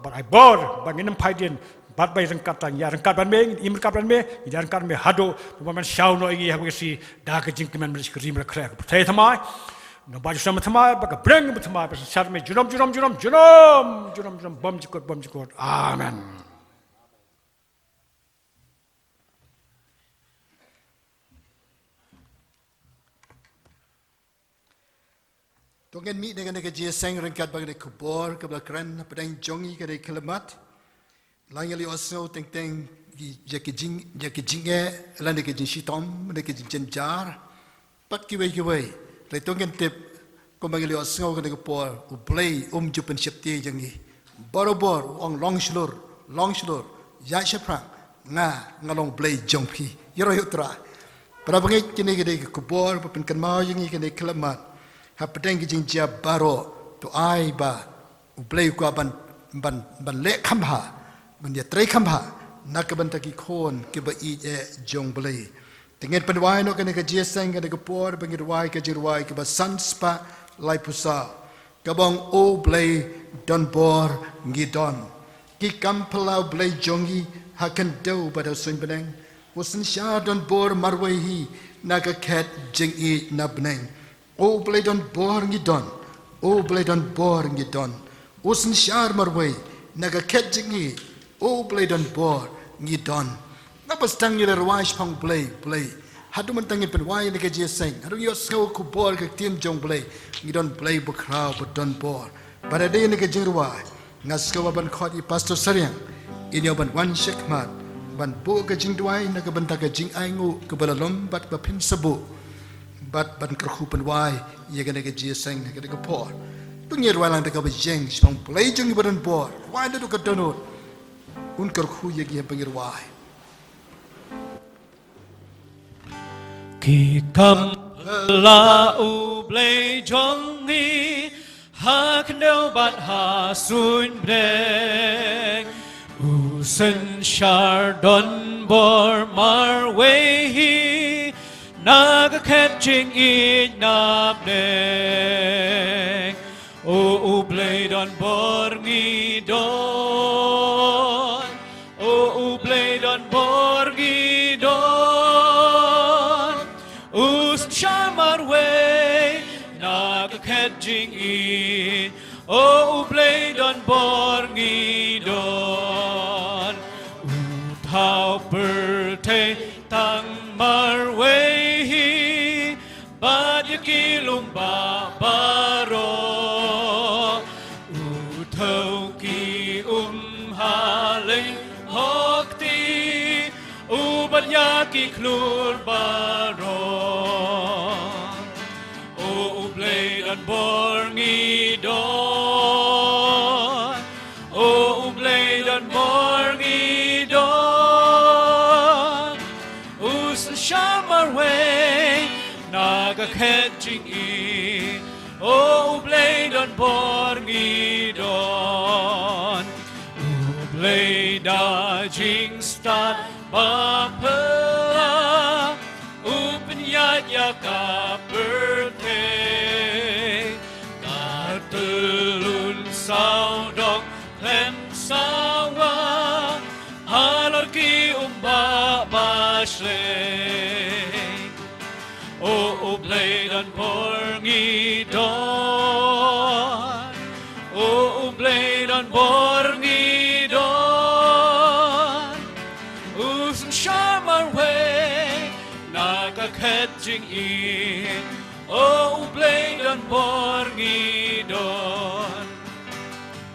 Bad ai bor, ba ngin ym phai dien, Bad ba ryngkat tang, ïa ryngkat bad me, im ryngkat bad me, ïa ryngkat me haduh, ba men shaw noh ïa ngi ha ka sngi, da ka jingkmen me ka rim la khreh. Pyrthei thymmai, naba ju sam thymmai, ba ka breng thymmai, ba synshar me, junom, junom, junom, junom, junom, junom, bymjukut, bymjukut. Amen. To ngin mih na kane ka jingïaseng ryngkat bad kane ka khubor kaba la kren hapdeng jong ngi kane ka khlieh mat. La ngi la ïohsngew teng teng ki, ïa ki jing, ïa ki jingeh, lane ki jingshitom, lane ki jingjynjar. Bad kiwei kiwei. Hynrei to ngin tip, kumba ngi la ïohsngew kane ka por, U Blei um ju pynsheptieng ïa ngi. Barabor, u ong long shlur, long shlur, ïaid shaphrang, nga, nga long Blei jong phi. Ïaroh ïa U Trai. Para bangeit, kine ki dei ki khubor ba pynkynmaw ïa ngi kane ka khlieh mat. Hapdeng ki jingjia baroh, to ai ba U Blei u kwah ban, ban, ban leh kham bha, ban ïatrei kham bha na ka bynta ki khun kiba ïeit eh jong U Blei. Te ngin pynrwai noh kane ka jingïaseng kane ka por, ba ngin rwai ka jingrwai kaba san spah laiphew saw. Kaba ong, O Blei, don bor ngi don. Ki kam phylla U Blei jong ngi ha khyndew bad ha suiñ bneng. U synshar don bor marwei hi na ka khet jingïeit na bneng. O Blei, don bor ngi don. O Blei, don bor ngi don. U synshar marwei na ka khet jingïeit. O Blei, don bor ngi don. Naba sdang ngi la rwai shaphang Blei, Blei. Haduh mynta ngin pynwai na ka jingïaseng, haduh ngin ïohsngew ka khubor ka ktien jong U Blei, ngi don Blei bakhraw badonbor. Bad ha kane ka jingrwai nga sngewbha ban khot ïa i Pastor Sariang, in ïoh ban wan shakhmat ban buh ka jingduwai na ka bynta ka jingainguh kaba la lum bad ba phin sa buh, bad ban kyrkhu pynwai ïa kane ka jingïaseng ha kane ka por. To ngin ïa rwai lang da kaba ïeng shaphang U Blei jong ngi badonbor. Rwai da u ka dohnud, un kyrkhu ïa ngi haba ngi rwai. Ki kam phylla U Blei jong ngi, ha khyndew bad ha suiñ bneng. U synshar donbor marwei hi, na ka khet jingïeit na bneng. O U Blei donbor ngi don. O U Blei donbor ngi don. U synshar marwei na ka khet jingïeit. O U Blei donbor ngi don. U thaw pyrthei tang marwei hi, bad ïa ki lum bah baroh. U thew ki um ha lyngkhuh kti, u bat ïa ki khlur baroh. O U Blei donbor ngi don. O U Blei donbor ngi don. U synshar marwei na ka khet jingïeit. O U Blei donbor ngi don. U Blei da jingstad ba phylla, u pynïaid ïa ka pyrthei. Ka tyllun sawdong khlem sawa, halor ki um bah ba shlei. O U Blei donbor ngi don. O U Blei donbor ngi don. U synshar marwei na ka khet jingïeit. O U Blei donbor ngi don.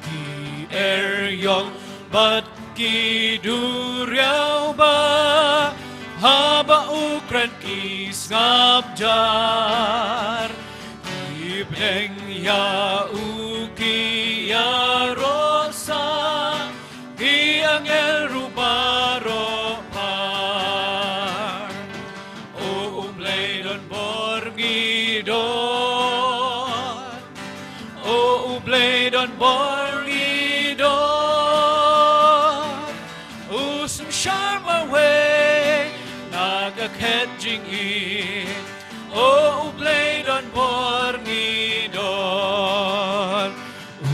Ki eriong bad ki duriaw bah, haba u kren ki sngap jar. Ki bneng ïa u ki ïaroh sah, ki angel ruh baroh phar. O U Blei donbor ngi don. O U Blei donbor ngi don. U synshar marwei na ka khet jingïeit. O U Blei donbor ngi don. U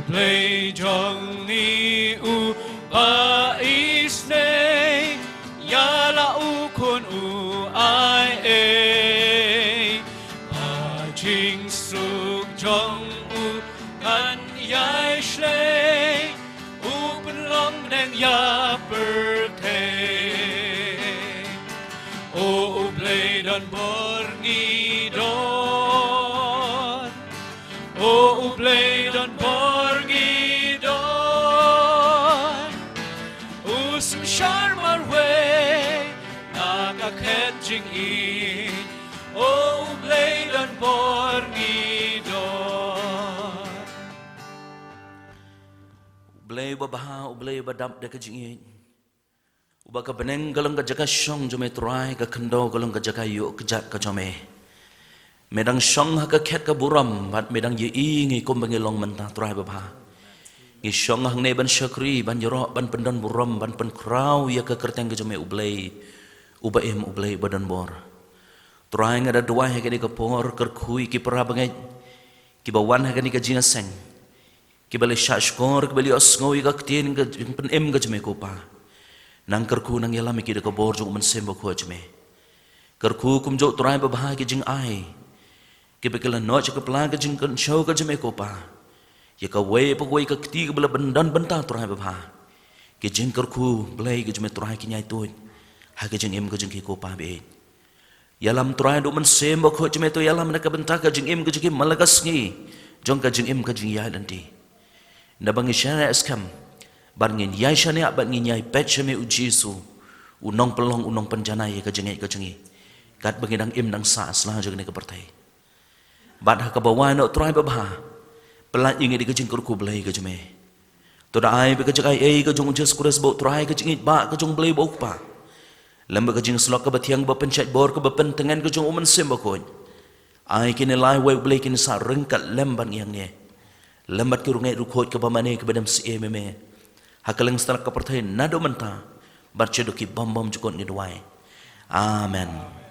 Blei jong ngi u ba isynei, ïa la u khun u ai ei. Ba jingsuk jong u kan ïai shlei, u pynlong bneng ïa pyrthei. O U Blei donbor ngi don. O U Blei donbor ngi don. U synshar marwei na ka khet jingïeit. O U Blei donbor ngi don. U Blei uba bha, U Blei uba dap da ka jingïeit. Uba ka bneng ka long ka jaka shong jong me Trai, ka khyndew ka long ka jaka ïuh kjat ka jong me. Me dang shong ha ka khet ka burom, bad me dang ïohi ngi kumba ngi long mynta Trai babha. Ngi shong hangne ban shakri, ban ïaroh, ban pyndon burom, ban pynkhraw ïa ka kyrteng ka jong me U Blei uba im, U Blei uba donbor. Trai nga da duwai ha kane ka por, kyrkhu ïa ki para bangeit kiba wan ha kane ka jingïaseng. Kiba la shah shkor, kiba la ïohsngew ïa ka ktien ka jingpynim ka jong me ko Pa. Nang kyrkhu nang ïalam ïa ki da ka bor jong u Mynsiem Bakhuid jong me. Kyrkhu kumjuh Trai babha ki jingai kiba ki la noh sha ka pla ka jingkynshew ka jong me ko Pa. Ïa kawei pa kawei ka kti kaba la pyndon bynta Trai babha. Ki jingkyrkhu Blei ka jong me Trai kin ïai tuid ha ka jingim ka jong ki ko Pa baieit. Ïalam Trai da u Mynsiem Bakhuid jong me, to ïalam na ka bynta ka jingim ka jingim man la ka sngi jong ka jingim ka jingïaid lynti. Naba ngi shaniah skhem bad ngin ïai shaniah bad ngin ïai peit sha me u Jisu, u nongpynlong, u nongpynjanai ïa ka jingngeit ka jong ngi, katba ngi dang im dang sah sla jong kane ka pyrthei. Bad ha kaba wai noh Trai babha, pyllait ïa ngi da ka jingkyrkhu Blei ka jong me. To da ai ba ka jingaiei ka jong u Jisu Khrist ba u Trai, ka jingïeit ba ka jong u Blei ba u Kpa, lem bad ka jingïasyllok kaba thiang, ba pynshait bor, kaba pyntngen ka jong u Mynsiem Bakhuid, ai kine lai wei u Blei kin sa ryngkat lem bad ngi hangne, lem bad ki riewngeit riewkhuid kaba mane kaba dem sha me, ha kylleng satlak ka pyrthei naduh mynta bad shaduh ki bymjukut, ngi duwai. Amen.